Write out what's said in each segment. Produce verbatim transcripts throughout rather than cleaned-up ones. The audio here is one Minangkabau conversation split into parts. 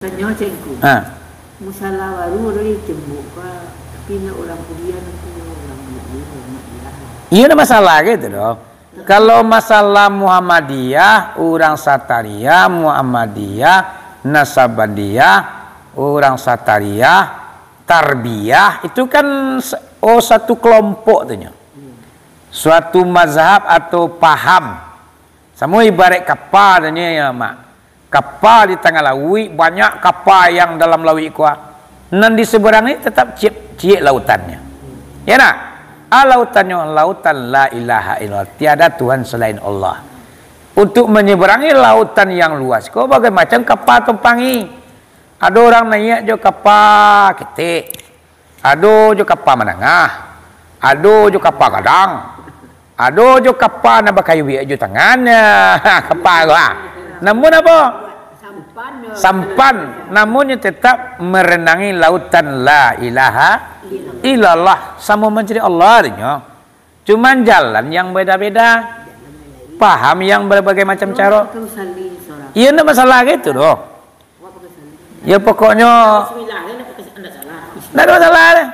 Tanyo Cengku. Ha. Musala baru ado di Cembuk ka, tapi nak urang Kudian tu urang Kudian, urang Kudian. Iyo, ndak masalah gitu doh. Kalau masalah Muhammadiyah, urang Satariah, Muhammadiyah, Nasabandiah, urang Satariah, Tarbiyah, itu kan s-, oh, satu kelompok tu nyo. Suatu mazhab atau paham. Samo ibarat kapa tu nyo, ya, Mak. Kapa di tangah lauik, banyak kapa yang dalam lauik ko. Nan di seberang ni tetap ciek, ciek lautannyo. Ya nak? Ah, lautannyo, lautan la ilaha illallah, tiada Tuhan selain Allah. Untuk menyeberangi lautan yang luas ko, bagai macam kapa tumpangi. Ado urang naiak jo kapa ketek. Ado jo kapa manangah, ado jo kapa gadang, ado jo kapa nan bakayuik jo tangan, kapa tu, ah. Namun apo? Sampan, namun nyo tetap marenangi lautan la ilaha illallah, samo mancari Allah tu nyo. Cuman jalan yang beda-beda, paham yang berbagai macam caro. Iyo, ndak masalah gitu doh. Ya, pokoknyo, ndak ada masalah deh.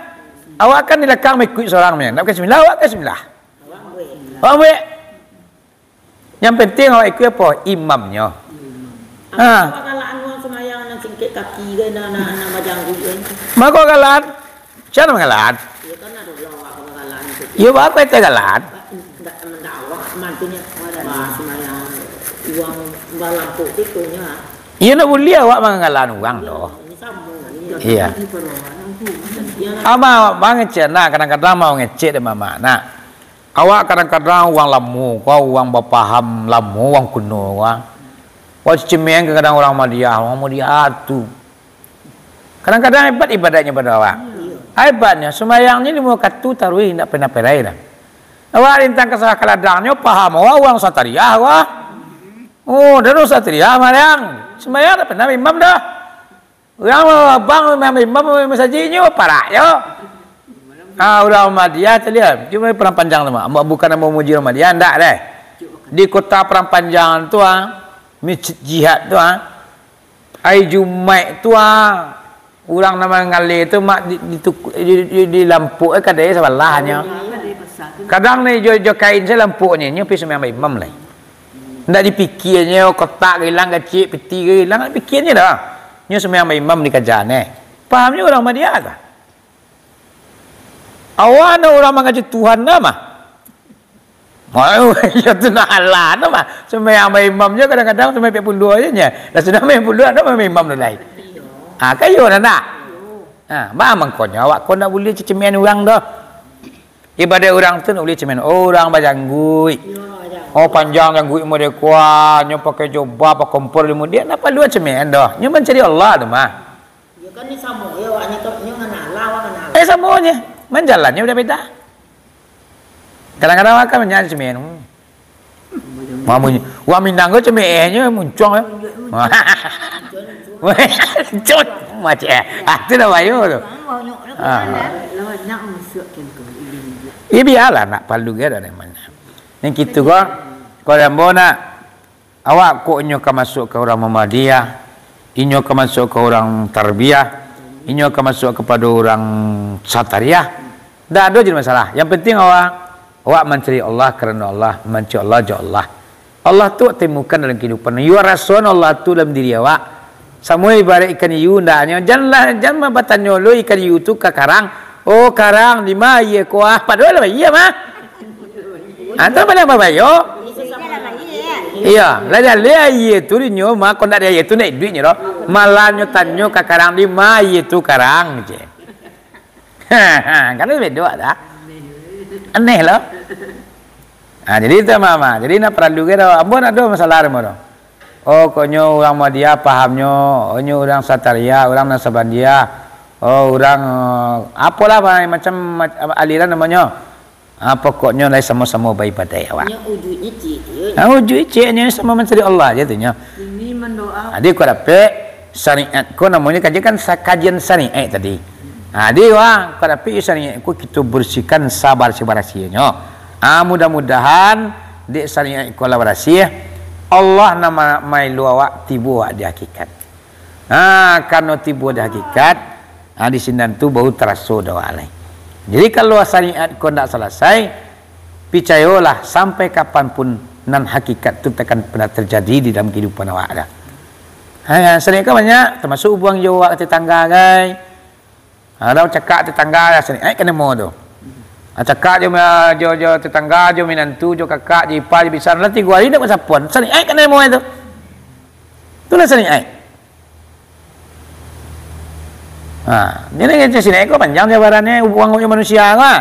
Awak kan di lakang maikuik sorang, ndak pakai bismillah, awak pakai bismillah. Awak buek. Yang penting awak ikuik apo? Imamnyo. Ha. Mako kalaan urang sumayang nan singkek kaki ko, nan, nan, nan bajangguik ko. Mako kalaan. Sia nan mangalaan? Iyo, kan ado lo awak kalaan tu. Iyo, baru kito kalaan. Ndak, ndak awak, mantunyo. Wah, sumayang urang balampok tu nyo. Iyo, ndak buliah awak mangalaan urang doh. Iyo. Ama mangecek nah, kadang-kadang mau ngecek dek mamak nah. Awak kadang-kadang urang lamo ko, urang bapaham lamo, urang kuno ko. Awak cemeh kadang urang Muhammadiyah, urang Muhammadiyah tu. Kadang-kadang hebat ibadatnyo pado awak. Hebatnyo, sumbayangnyo limo wakatu taruih, indak pernah perai doh. Awak rintang ka sawah ka ladangnyo, paham awak urang Satariah ko. Oh, dah urang Satariah, sumbayang. Sumbayang indak pernah imam doh. Urang abang imam, imam masajiknyo parak jo. Ah, urang Muhammadiyah tu lihat. Cuma Padang Panjang tu, Mak. Bukan ambo muji urang Muhammadiyah, ndak deh. Di kota Padang Panjang tu, ah, Masjid Jihad tu, ah, ari Jumaik tu, ah, urang nan manggaleh tu, Mak, di, di, di, di, di lampok, eh, kadai sabalahnyo. Kadang ni jo, jo kain sajo lampoknyo, nyo pai sumbayang baimam lai. Ndak dipikianyo, kotak ka ilang, kacik, piti ka ilang, ndak dipikianyo doh. Nyo sumbayang baimam di kajanyo. Pahamnyo urang Muhammadiyah tu. Awak nak urang mangaji Tuhan dah mah. Mau, iyo tu nak alah tu mah. Sumbayang baimam je kadang-kadang sumbayang piak puluah je nya. Dah sudah main puluah, dah main imam tu lai. Ha, kayo dah nak. Ha, mah mangkonyo awak ko ndak buliah cecemean urang doh. Ibarat urang tu ndak buliah cecemean. Oh, urang bajangguik. Oh, panjang jangguik model kuah, nyo pakai jubah, pakai kompor limo. Dia ndak paralu cecemean doh. Nyo mancari Allah tu mah. Yo kan ni samo, yo awaknyo tu, nyo ngana Allah, awak ngana Allah. Eh, samonyo. Manjalannyo beda-beda. Kadang-kadang awak kan manyalah cemeh. Mamunyo, wah Minang ko cemeh ehnyo muncuang, eh. Cot, macam eh. Ah, tu dah bayo tu. Ah. Ya, bialah, ndak paralu ge ado nan mano. Nan kitu ko, kalau ambo nak Awak kok inyo ka masuak ka urang Muhammadiyah, inyo ka masuak ka urang Tarbiyah, inyo ka masuak kapado urang Satariah. Ndak ado jadi masalah. Yang penting awak, awak mancari Allah karano Allah, mancari Allah jo Allah. Allah tu awak temukan dalam kehidupan. Iyo rasoan Allah tu dalam diri awak. Samo ibarat ikan hiu, ndaknyo, janlah, jan batanyo lo ikan hiu tu ka karang, "Oh, karang, di ma aia ko ah?" Padahal lah aia mah. Ah, tu paliang babayo. Iyo, lah jaleh aia tu dinyo mah, kok ndak ado aia tu ndak iduiknyo doh. Malah nyo tanyo ka karang, "Di ma aia tu karang?" je. Kan bedo dah. Aneh lo. Ah, jadi itu mah, mah. Jadi ndak paralu ge doh. Ambo ndak ado masalah ambo doh. Oh, kok nyo urang Muhammadiyah pahamnyo, oh, nyo urang Satariah, urang Naksabandiah, oh, urang, eh, apolah ba-, macam, mac-, aliran namonyo. Ah, pokoknyo lai samo-samo baibadaik awak. Nyo ujuiknyo ciek je. Ah, ujuik ciek nyo samo mancari Allah je tu nyo. Ini mendoa. Jadi kok dapek syariat ko namonyo kaji kan sa-, kajian syariat tadi. Ha, jadi, wah, kok dapek syariat ko kito bersihkan sabarasih-barasihnyo. Ha, mudah-mudahan dek syariat ko lah barasiah, Allah nan ma-, maelo awak tibo awak di hakikat. Ha, karano tibo di hakikat, ha, di sinan tu baru taraso dek awak lai. Jadi, kalau syariat ko ndak salasai, picayolah, sampai kapan pun nan hakikat tu takkan pernah terjadi di dalam kehidupan awak dah. Ha, syariat ko banyak, termasuk hubungan jo awak tetangga, gai. Ha, dah cakak tetangga, dah syariat ka nemo tu. Ha, cakak jo, jo, jo tetangga, jo minantu, jo kakak, jo ipa, jo bisan, lah tigo hari ndak basapoan, syariat ka nemo tu. Itulah syariat. Ha, jadi kecek sinan ko panjang jabarannyo, hubungan jo manusia ko, ah.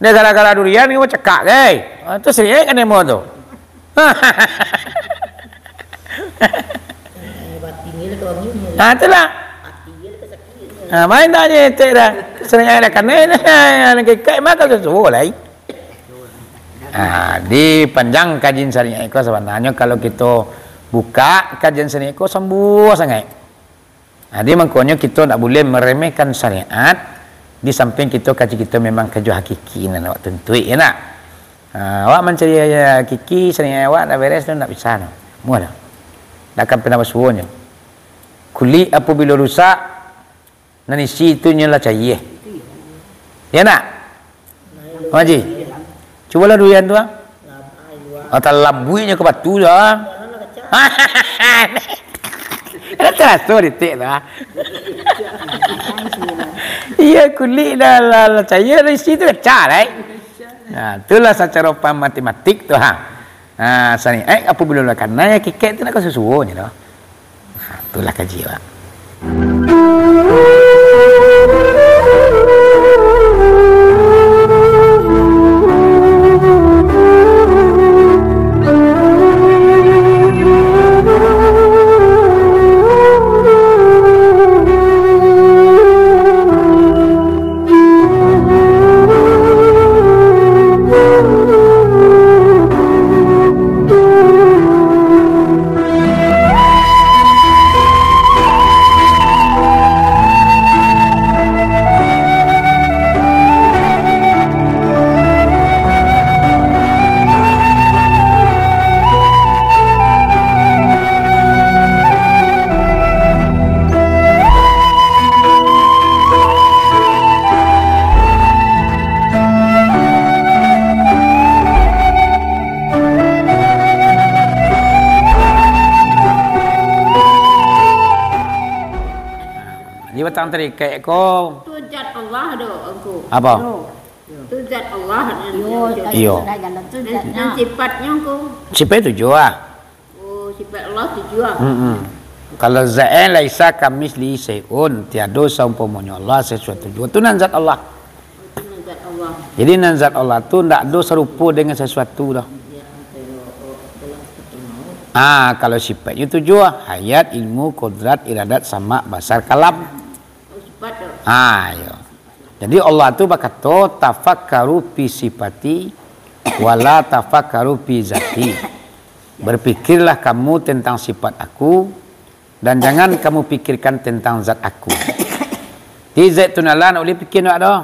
Dia gara-gara durian ko cakak, gai. Ha, tu sirik ka nemo tu. Ha, itulah. Ha, main tak je, cek dah. Sirik dah kanai dah. Nak kikek mah kalau suo lai. Ha, di panjang kajian syariat ko sabananyo, kalau kito buka kajian syariat ko sambuah sangaik. Ha, di mangkonyo kito ndak buliah meremehkan syariat, di samping kito kaji kito memang kaji hakiki nan awak tuntuik, ya ndak? Ha, awak mancari hakiki syariat awak ndak beres tu ndak bisa tu. Muah dah. Ndak akan pernah basuonyo. Kulik apabilo rusak, nan isi tu nyo lah caia. Ya ndak? Haji, cubolah durian tu, ah. Ah, talabuiknyo ka batu tu, ah. Kan taraso detik tu, ah. Iyo, kulik dah lah, lah caia, isi tu pecah, lai. Nah, itulah sacaro paham matematik tu, ha. Ha, sani, eh, apabilo lah kanai, kikek tu ndak ka susuonyo tu. Ha, itulah kaji awak. Di batang tarikek ko. Tu zat Allah do, Angku. Apo? Tu zat Allah. Iyo. Nan sifatnyo, Angku. Sifatnyo tujuah, ah. Oh, sifat Allah tujuah, ah. Mm-mm. Kalau zat, eh, laisa kamitslihi syai'un, tiado saumpamonyo Allah sasuatu juo. Tu nan zat Allah. Itu nan zat Allah. Jadi, nan zat Allah tu ndak ado sarupo dengan sasuatu doh. Ah, kalau sifatnyo tujuah, hayat, ilmu, kodrat, iradat, samak, basar, kalam. Oh, sifat tu. Ah, iyo. Jadi, Allah tu bakato, "Tafakkaru fi sifati, wala tafakkaru fi zati." Berpikirlah kamu tentang sifat Aku, dan jangan kamu pikirkan tentang zat Aku. Di Zaitun Allah nak ulih pikian awak doh.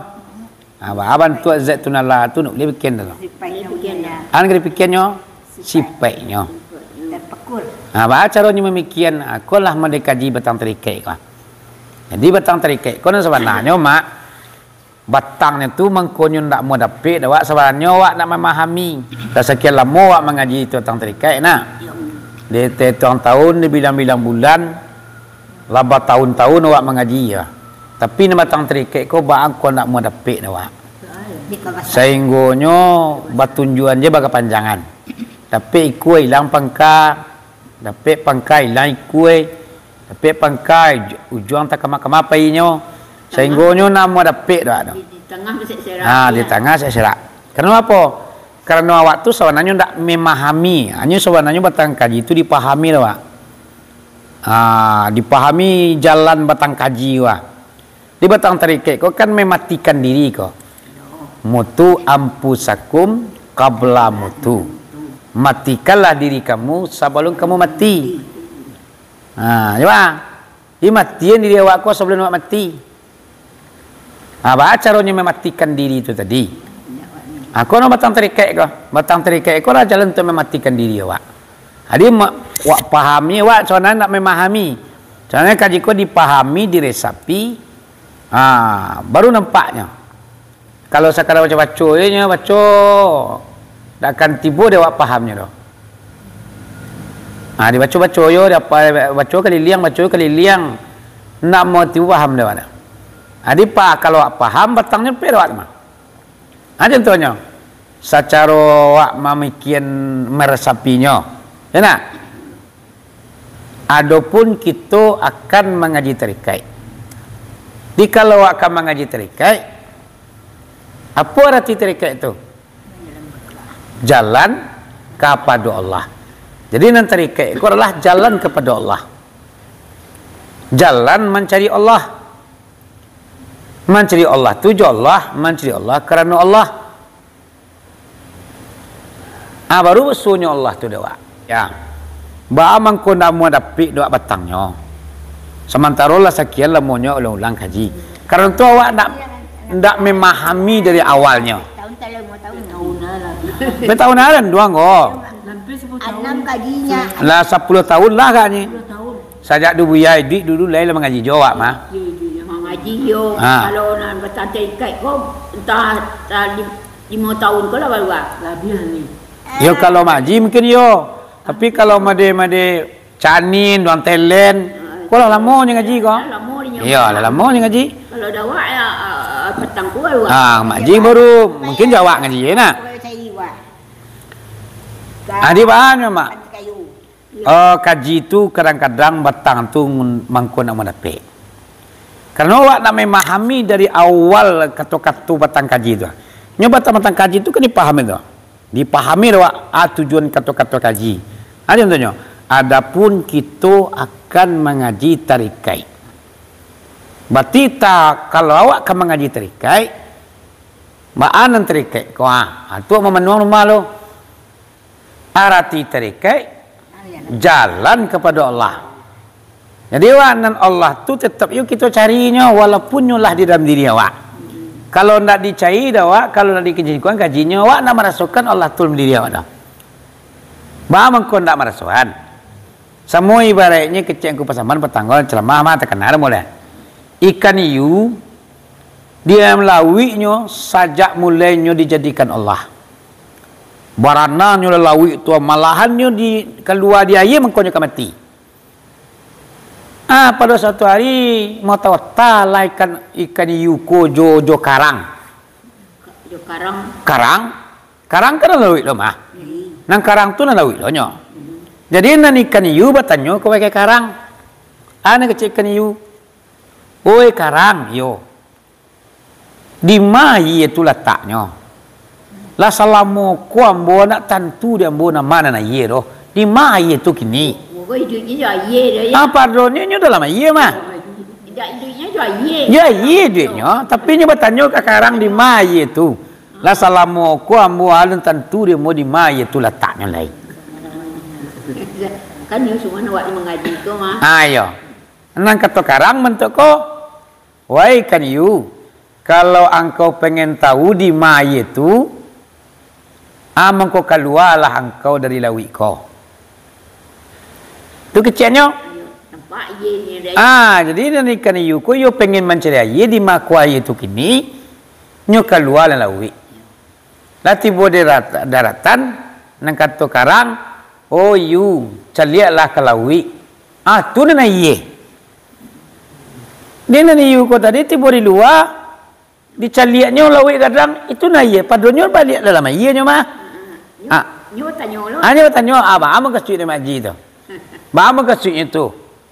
Ha, baa bantuak Zaitun Allah tu nak ulih pikian doh. Sifatnyo. An kali pikiannyo, sifatnyo. Terpekul. Ha, baa caronyo mamikian, ha, ko lah mande kaji batang tarikek ko. Jadi batang tarikek ko nan sabananyo, Mak, batangnyo tu mangkonyo ndak amuah dapek dek awak, sabananyo awak ndak mamahami. Lah sakian lamo awak mangaji tu batang tarikek, nah. Di tatuang taun, di bilang-bilang bulan, lah bataun-taun awak mangaji, yo. Tapi nan batang tarikek ko baa ko ndak amuah dapek dek awak. Sainggonyo batunjuan je bakapanjangan. Dapek ikua ilang pangka, dapek pangka ilang ikua, dapek pangka ujuang takama-kama painyo, sainggonyo ndak amuah dapek doh tu. Di tangah tu serak-serak. Ha, di tangah serak-serak. Karano apo? Karano awak tu sabananyo ndak memahami, hanyo sabananyo batang kaji tu dipahami lah awak. Ha, dipahami jalan batang kaji tu lah. Di batang tarikek ko kan mematikan diri ko. Mutu anfusakum qabla mutu. Matikanlah diri kamu sabalum kamu mati. Ha, cubo. Dimatian diri awak ko sabalum awak mati. Ha, baa caronyo mematikan diri tu tadi? Ha, ko nan batang tarikek ko. Batang tarikek ko lah jalan untuak mematikan diri awak. Jadi, ma-, awak pahami, awak sabananyo ndak memahami. Karano kaji ko dipahami, diresapi, ha, baru nampaknyo. Kalau sakadar baco-baco je nyo, baco, dak akan tibo dek awak pahamnyo doh. Ha, dibaco-baco yo, di apa, baco kaliliang, baco kaliliang, ndak mau tibo paham dek awak doh. Jadi pa-, kalau awak paham, batangnyo pek dek awak tu mah. Ha, contohnyo, sacaro awak mamikian, meresapinyo, yo ndak? Adopun kito akan mangaji tarikaik. Dikalo akan mangaji tarikaik, apo arati tarikaik tu? Jalan kapado Allah. Jadi, nan tarikaik itu adalah jalan kapado Allah. Jalan mancari Allah. Mancari Allah tu jo Allah, mancari Allah karano Allah. Ah, baru basuonyo Allah tu dek awak. Ya. Baa mangko ndak amuah dapek dek awak batangnyo? Samantaro lah sakian lamonyo ulang-ulang kaji. Karano tu awak ndak, ndak memahami dari awalnyo. Tahun tak lima tahun. Bertahun-tahun duang ko. Enam kajinya. Lah sapuluah tahun lah agaknyo. Sajak dulu buya iduik dulu lai lah mangaji jo awak mah. Mangaji yo. Ha. Kalau nan batang tarikaik ko, entah, entah lim-, limo tahun ko lah baru ah. Labiah ni. Yo, kalau mangaji mungkin yo. Tapi kalau made-made canin, duang telen, ko lah lamo nyo ngaji ko. Lah lamo nyo. Iyo, lah lamo nyo ngaji. Kalau dek awak yo, ah, patang ko baru ah. Ah, mangaji baru mungkin jo awak ngaji yo nah. Adi bahan mak. Oh, kaji tu kadang-kadang batang tu ngun-, mangko ndak mandapek. Karano awak ndak memahami dari awal kato-kato batang kaji tu. Nyo batang-batang kaji tu kan dipahami tu. Dipahami dek awak, ah, tujuan kato-kato kaji. Ado contohnyo, adopun kito akan mangaji tarikaik. Berarti ta-, kalau awak ka mangaji tarikaik, baa nan tarikaik ko, ah, tu mamanuang rumah lo. Arati tarikaik, jalan kapado Allah. Jadi, awak nan Allah tu tetap yo kito carinyo, walaupun nyo lah di dalam diri awak. Kalau ndak dicari dek awak, kalau ndak dikajikuan kajinyo, awak ndak marasokan Allah tu dalam diri awak doh. Baa mangko ndak marasoan? Samo ibaraiknyo kecek angku pasaman patanggal ceramah mah takana mulai. Ikan hiu, di dalam lauiknyo sajak mulainyo dijadikan Allah. Barananyo lah lauik tu, malahan nyo di, kalua di aia mangkonyo ka mati. Ah, pado suatu ari, mata-mata lah ikan, ikan hiu ko jo, jo karang. Jo karang. Karang, karang kan nan lauik lo mah. Hmm. Nan karang tu nan lauik lo nyo. Hmm. Jadi nan ikan hiu batanyo ka wagai karang. Ah, nan kecek ikan hiu. Oi karang, yo. Di ma aia tu lataknyo? Lah salamo ko ambo ndak tantu di ambo nan ma nan aia doh. Di ma aia tu kini? Mogo iduiknyo jo aia doh, yo. Ah, padonyo nyo dalam aia mah. Indak iduiknyo jo aia. Jo aia iduiknyo, tapi nyo batanyo ka karang di ma aia tu. Lah salamo ko ambo alun tantu di ambo di ma aia tu lataknyo lai. Kan nyo suman awak mangaji tu mah. Ah, iyo. Nan kato karang bantuak ko. Wai ikan hiu, kalau angkau pengen tahu di ma aia tu, ah, mangko kalualah angkau dari lauik ko. Tu keceknyo. Iyo, nampak aia ni, dai. Ah, jadi nan ikan hiu ko iyo pengen mancari aia di ma ko aia tu kini, nyo kalua lah lauik. Lah tibo di rat-, daratan, nan kato karang, "Oh hiu, caliaklah ka lauik." Ah, tu nan aia. Di nan hiu ko tadi tibo di lua, dicaliaknyo lauik gadang, itu nan aia. Padonyo baliak dalam aia nyo mah. Ah. Nyo batanyo lo. Ah, nyo batanyo, ah, baa mukasuik Mak Haji tu? Baa mukasuiknyo tu?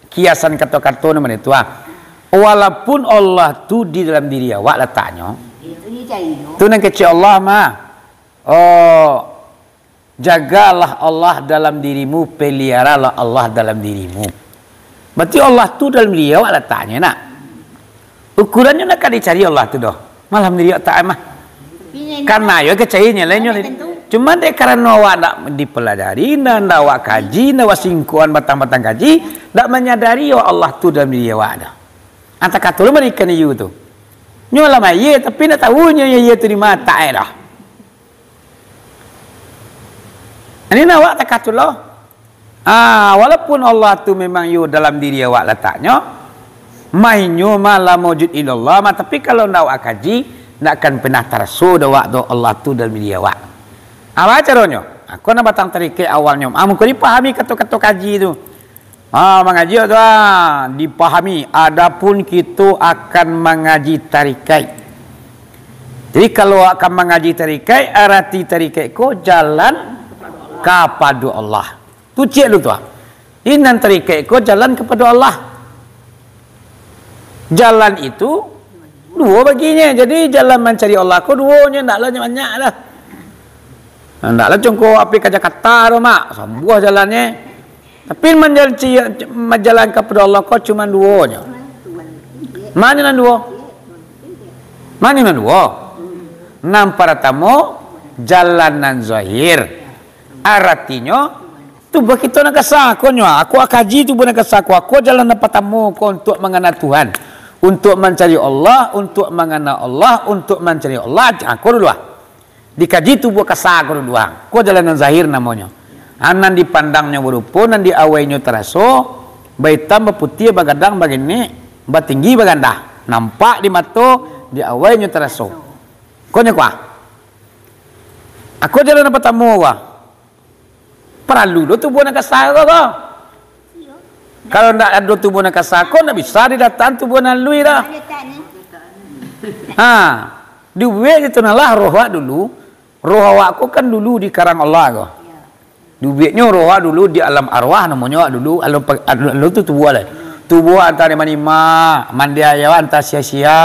Kiasan kato-kato nan mano tu, ah. Walaupun Allah tu di dalam diri awak lataknyo. Itu ni cari tu. Tu nan kecek Allah mah. Oh, jagalah Allah dalam dirimu, peliaralah Allah dalam dirimu. Berarti Allah tu dalam diri awak lataknyo, nak. Ukurannyo ndak ka dicari Allah tu doh. Malah mandiri awak taat mah. Karano yo kecaianyo lain nyo. Cuma dek karano awak ndak dipelajari, ndak, ndak awak kaji, ndak awak singkoan batang-batang kaji, ndak manyadari yo Allah tu dalam diri awak doh. Antah kato lo mari ikan hiu tu. Nyo lah aia, tapi ndak tahu nyo aia tu di ma latak e doh. Ini nak awak takah tu lo. Ah, walaupun Allah tu memang iyo dalam diri awak lataknyo, mainyo mah la maujud illallah mah, tapi kalau ndak awak kaji, ndak akan pernah taraso dek awak tu Allah tu dalam diri awak. Apa caronyo? Aku nak batang tarikek awalnyo. Ah, mangko dipahami kato-kato kaji tu. Ah, mangaji tu, ah, dipahami. Adapun kito akan mangaji tarikek. Jadi, kalau akan mangaji tarikek, arati tarikek ko jalan kapado Allah. Tu ciek lu tu, ah. Inan tarikek ko jalan kapado Allah. Jalan itu duo baginyo. Jadi, jalan mancari Allah ko duonyo, ndak lah banyak dah. Ndak lah congko api ka Jakarta tu, mak. Sambuah jalannyo. Tapi manjalan, manjalan kapado Allah ko cuma duonyo. Mano nan duo? Mano nan duo? Nan paratamo, jalan nan zahir. Aratinyo, tubuah kito nan kasa, konyo, aku kaji tubuah nan kasa ko, ako jalan nan patamo ko untuak mangana Tuhan, untuak mancari Allah, untuak mangana Allah, untuak mancari Allah, ako dulu ah. Dikaji tubuah kasa ko dulu ah. Ko jalan nan zahir namonyo. Ah, nan dipandangnyo barupo, nan diawaianyo taraso, baitam, baputiah, bagadang, bagenek, batinggi, bagandah. Nampak di mato, diawaianyo taraso. Konyo ko ah. Ako jalan nan patamo ko ah. Paralu do tubuah nan kasa ko, ko. Kalau ndak ado tubuah nan kasa ko, ndak bisa didataan tubuah nan aluih dah. Ha, dubuik di tu nan lah roh awak dulu. Roh awak ko kan dulu di karang Allah ko. Dubuiknyo roh awak dulu di alam arwah namonyo awak dulu. Alam, alam tu tubuah lah. Tubuah antah di Manima, Mandiayau, antah sia-sia.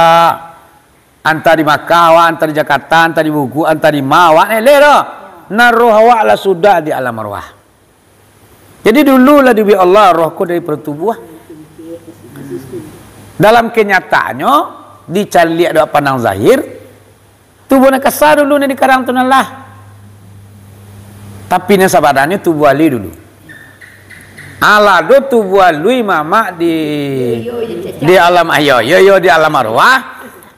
Antah di Makkah awak, antah di Jakarta, antah di Bogor, antah di ma awak, eleh doh. Nah, roh awak lah sudah di alam arwah. Jadi, dulu lah dibuek Allah roh ko dari paratubuah. Dalam kenyataannyo, dicaliak dek pandang zahir, tubuah nan kasa dulu nan dikarang tu nan lah. Tapi nan sabananyo tubuah aluih dulu. Alah do tubuah aluih mamak di, di alam, iyo, iyo, iyo, di alam arwah.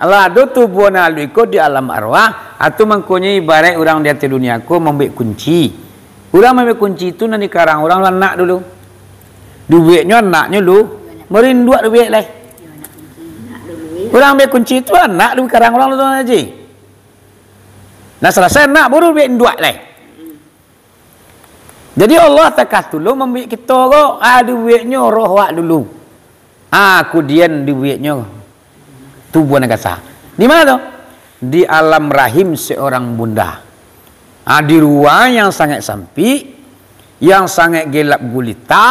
Alah do tubuah nan aluih ko di alam arwah. Atu mangkonyo ibarat urang di ateh dunia ko mambuek kunci. Urang mambuek kunci tu nan dikarang urang anak dulu. Dubuiknyo anaknyo lu, marinduak dubuik lai. Urang mambuek kunci tu anak lu dikarang urang tu, Tuan Haji. Nah, salasai anak baru dubuik induak lai. Jadi Allah takah tulung mambuek kito ko, ah, dubuiknyo roh awak dulu. Ah, kudian dubuiknyo tubuah nan kasa. Di ma tu? Di alam rahim seorang bunda. Ah, di ruang yang sangat sampik, yang sangat gelap gulita,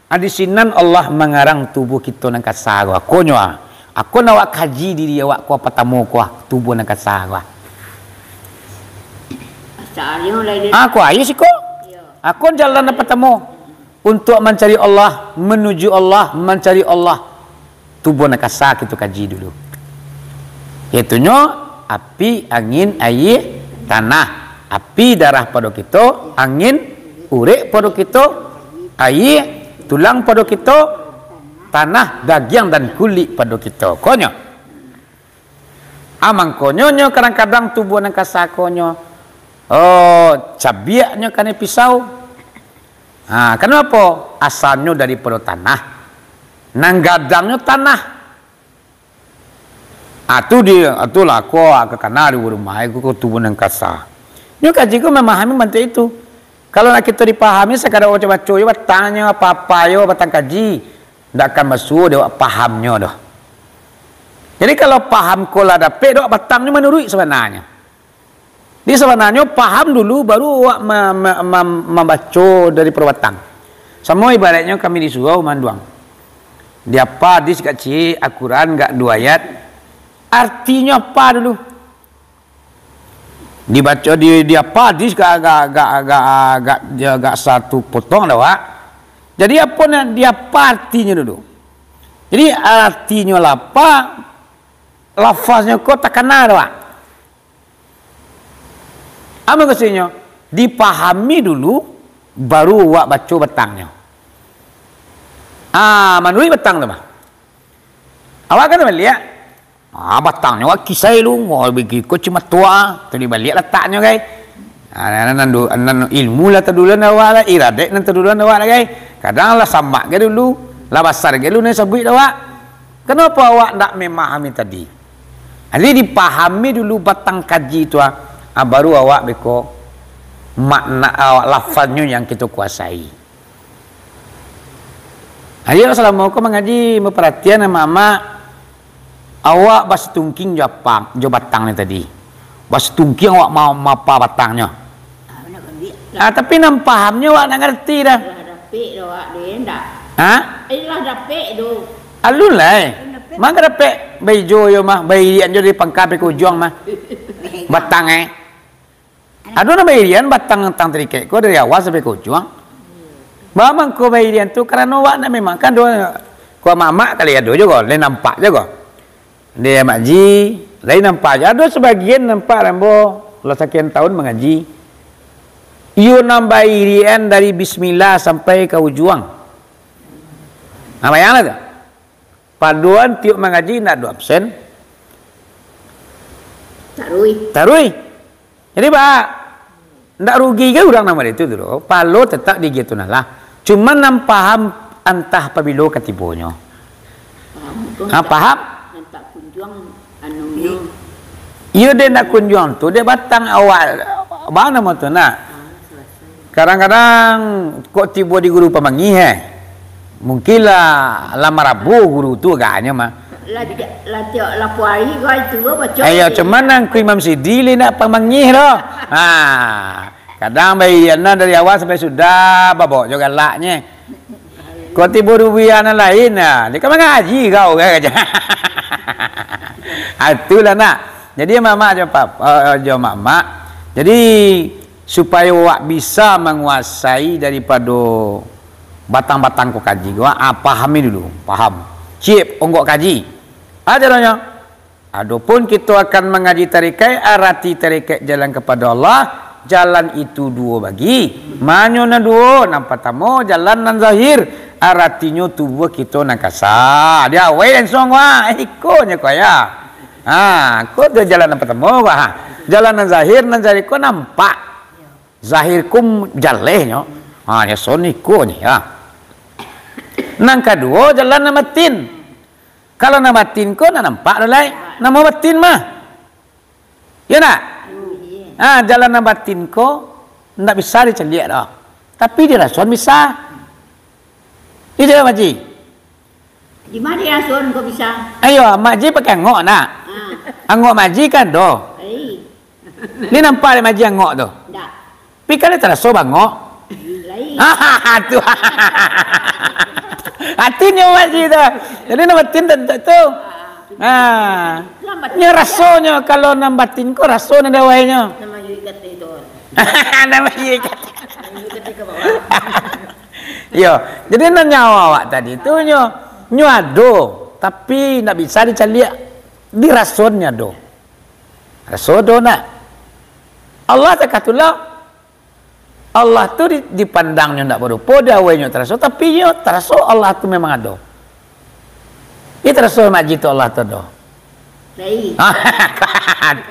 ah, di sinan Allah mangarang tubuah kito nan kasa ko. Akonyo, ah. Ako nan awak kaji diri awak ko, patamo ko, ah, tubuah nan kasa ko, ah. Asalnyo lah dia. Ah, ko ayo siko. Iyo. Ako jalan nan patamo. Untuak mancari Allah, manuju Allah, mancari Allah. Tubuah nan kasa kito kaji dulu. Yaitunyo, api, angin, aia, tanah. Api darah pado kito, angin urek pado kito, aia tulang pado kito, tanah dagiang dan kulik pado kito. Konyo. Ah, mangkonyo nyo kadang-kadang tubuah nan kasa ko nyo, oh, cabiaknyo kanai pisau. Ha, kanai apo? Asalnyo daripado tanah. Nan gadangnyo tanah. Ah, tu di, ah, tu lah ko, ah, ka kana di rumah, ko, ko tubuah nan kasa. Nyo kaji ko mamahami bantuak itu. Kalau nak kito dipahami, sakadar baco-baco yo, batangnyo, apa-apa yo, batang kaji. Ndak akan masuo dek awak pahamnyo doh. Jadi, kalau paham ko lah dapek dek awak, batangnyo manuruik sabananyo. Jadi, sabananyo paham dulu, baru awak ma-, ma-, ma-, mambaco dari batang. Samo ibaratnyo kami di surau manduang. Diapa hadis kak ciek, Al-Quran gak duo ayat, artinyo apa dulu? Dibaco di, di apa hadis gak, gak, gak, gak, gak, gak satu potong dah, Wak. Jadi, apo nan, di apa artinyo dulu? Jadi, artinyo lapa, lafaznyo ko takana dah, Wak. Apa maksudnyo? Dipahami dulu, baru awak baco batangnyo. Ah, manuruik batang tu mah. Awak kan baliak, ah, batangnyo awak kisai lu, wah, bigi ko cimatuak, tu dibaliak lataknyo, kai. Ah, nan, nan, nan ilmu lah taduluan awak lah, iradaik nan taduluan awak lah, gai. Kadang lah samak gai dulu, lah basar gai dulu nan sabuik dek awak. Kenapa awak ndak memahami tadi? Jadi dipahami dulu batang kaji tu, ah. Ah, baru awak beko makna, ah, lafaznyo yang kito kuasai. Ayo, salamo ko mangaji, baparatian amak-amak, awak basitungking jo apa, jo batang ni tadi. Basitungking awak ma-, mapa batangnyo. Ah, nak ambiak. Ah, tapi nan pahamnyo awak nak ngarti dah. Lah dapek doh awak tu, yo ndak? Ha? Eh, lah dapek doh. Alun lai. Alun dapek. Mangko dapek baijo yo mah, bairian jo dari pangka sampai ka ujuang mah. Batang, eh. Ado nan bairian batang, batang tarikek ko dari awal sampai ka ujuang. Ba mangko bairian tu, karano awak nak memang kan ado, ko mamak kali ado jugo, lai nampak jugo. Di Mak Ji, lai nampak jugo. Ado sabagian nampak ambo lah sakian tahun mangaji. Iyo nan bairian dari bismillah sampai ka ujuang. Nah, bayanglah tu. Padoan tiok mangaji indak ado absen. Taruih. Taruih. Jadi, ba, ndak rugi ka urang nan model itu tu doh. Pahalo tetap di Giyatunah lah. Cuma nan paham antah pabilo ka tibonyo. Paham tu. Ha, paham? Nan tak kunjuang anunyo. Iyo, dek nak kunjuang tu, dek batang awak, ba namo tu nak? Ah, selesai. Kadang-kadang kok tibo di guru pamangih, eh. Mungkin lah, lah marabu guru tu agaknyo mah. Lah, lah tiok lapo ari ko itu baco. Ayo, cuman nang ku Imam Sidi li nak pamangih doh. Ha. Kadang bairian dari awal sampai sudah, babok jo galaknyo. Kok tibo dubian nan lain, nah, dia kan mangaji kau, kan, kato. Ah, itulah nak. Jadi, mamak jo pap-, eh, jo mamak. Jadi, supayo awak bisa manguasai daripado batang-batang ko kaji ko, ah, pahami dulu, paham. Cip, onggok kaji. Ah, caronyo. Adopun kito akan mangaji tarikaik, arati tarikaik jalan kapado Allah, jalan itu duo bagi. Manyo nan duo, nan partamo, jalan nan zahir, aratinyo tubuah kito nan kasa. Di awai langsuang, wah, ikonyo ko, ya. Ha, ko tu jalan nan partamo, wah. Jalan nan zahir, nan zahir ko nampak. Zahir ko jalehnyo. Ha, ya, son ikonyo, ya. Nan kaduo, jalan nan batin. Kalau nan batin ko, nan nampak doh lai. Namo batin mah. Iyo ndak? Ha, jalan nan batin ko, ndak bisa dicaliak doh. Tapi dirasoan bisa. Iyo, Mak Ji. Di ma dirasoan ko bisa? Ayo, Mak Ji pakai angok ndak? Ha. Angok Mak Ji kan doh. Ai. Ni nampak dek Mak Ji angok tu? Ndak. Tapi kan taraso bangok. Lain. Tu. Atinyo Mak Ji tu. Jadi, nan batin tantu tu. Ha. Nyo rasonyo, kalau nan batin ko raso nan di awainyo. Namo yui kata itu. Namo yui kata. Namo yui kata ke bawah. Iyo, jadi nan nyawa awak tadi tu nyo, nyo ado, tapi ndak bisa dicaliak, dirasonyo ado. Raso do nak. Allah takatulah. Allah tu di, dipandangnyo ndak barupo, di awainyo taraso, tapi nyo taraso Allah tu memang ado. Iyo taraso Mak Ji tu Allah tu ado. Baik.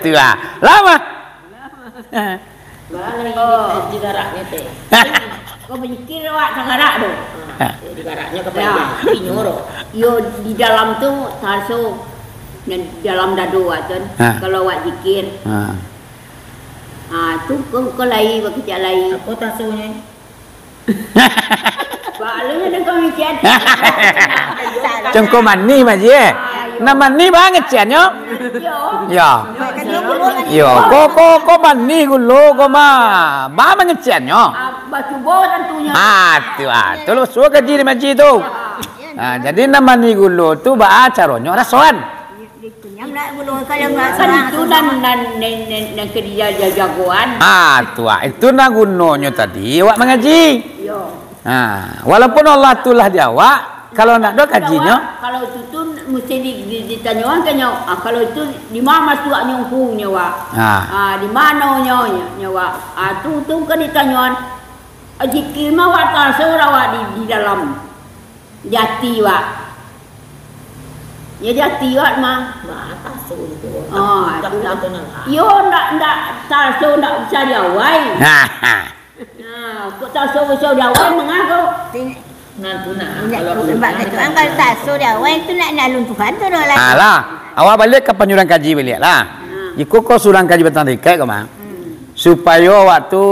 Tu lah. Lama. Bala ini digaraknyo teh. Kau banyikir awak sagarak tu. Ha. Digaraknyo ka panjang. Inyo ro. Yo di dalam tu taraso, nan dalam dado awak tu. Ha. Kalau awak zikir. Ha. Ha, tu kau, kau lai bakecek lai. Apo tasonyo? Balo nya dengan kau ngecek. Congko manih, Mak Ji, eh? Nan manih ba ngeceknyo? Yo. Yo. Yo, ko, ko, ko manih gulo ko mah. Ba mangeceknyo? Ah, bacubo tantunyo. Ah, tu, ah. Tu lo suo kaji di Mak Ji tu. Ah, jadi nan manih gulo tu ba caronyo rasoan. Dikunyam lah gulo kalau nggak Kan salah, itu susah. Nan, nan, nan, nan, nan kerja jagoan. Ah, tu, ah. Itu nah gunonyo tadi awak mangaji. Yo. Ha, walaupun Allah tu lah di awak, kalau nak doh kajinyo. Kalau itu tu mesti di, di, ditanyoan ka nyo. Ah, kalau itu di ma masuaknyo ngku nyo, Wak? Ha. Ah, di mano nyo, nyo, nyo, Wak? Ah, tu, tu ka ditanyoan. Ah, zikir mah awak taraso awak di, di dalam. Di ati, Wak. Jadi ati awak mah. Bah, taso tu. Ah, tak itulah. Taso nak. Yo, ndak, ndak taso, ndak usah diawai. Nah, kok taso usah diawai, mangah ko? Nah, tu nah. Kalau sebab tu, kalau taso diawai tu nak, nak alun Tuhan tu dah lah. Alah, awak baliak ka panjurang kaji baliak lah. Hmm. Iko ko surang kaji batang tarikaik ko mah. Hmm. Supayo awak tu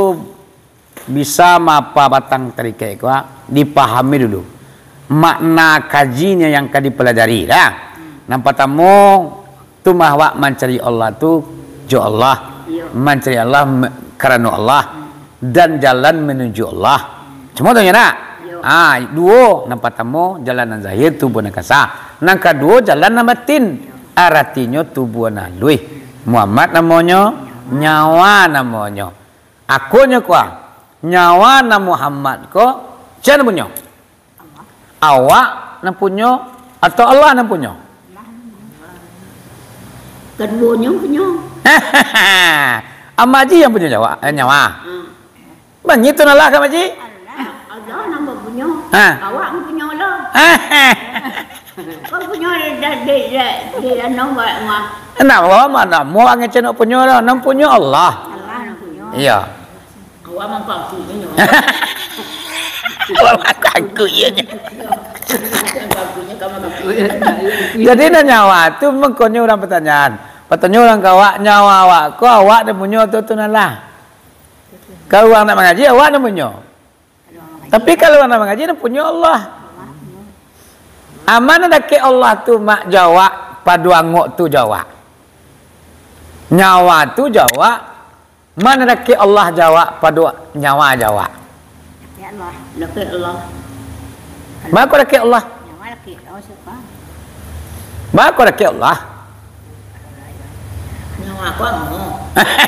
bisa maapa batang tarikaik ko, dipahami dulu makna kajinyo yang ka dipalajari lah. Nan partamo, tu mah awak mancari Allah tu jo Allah, iyo, mancari Allah me-, karano Allah, hmm, dan jalan manuju Allah. Hmm. Cuma tu nyo nak? Iyo. Ha, duo, nan partamo jalan nan zahir, tubuah nan kasa. Nan kaduo jalan nan batin, iyo, aratinyo tubuah nan aluih. Muhammad namonyo, nyawa namonyo. Akonyo kuwa, nyawa nan Muhammad ko, sia nan punyo? Awak nan punyo, atau Allah nan punyo? Kaduonyo punyo. Amak Aji nan punyo nyawa, eh, nyawa. Hmm. Baitu nan lah ka Amak Aji? Allah nan punyo. Ha. Awak nan punyo lah. Kau punyo di, di, di, di, di anu, buat rumah. Nah, awak mah, nah, mau angin cenok punyo lah, nan punyo Allah. Allah nan punyo. Iya. Awak mangkangku inyo. Awak mangkangku inyo. Jadi, nan nyawa tu mangkonyo urang patanyaan. Patanyo urang ka awak, nyawa awak ko, awak nan punyo tu, tu nan lah. Kalau urang nak mangaji, awak nan punyo. Tapi kalau nan mangaji, nan punyo Allah. Amak nan dakek Allah tu, mak, jo awak, pado angok tu jo awak. Nyawa tu jo awak. Ma nan dakek Allah jo awak, pado nyawa jo awak. Dakek Allah. Dakek Allah. Baa kok dakek Allah? Nyawa dakek Allah, siapa? Baa kok dakek Allah? Nyawa ko angok.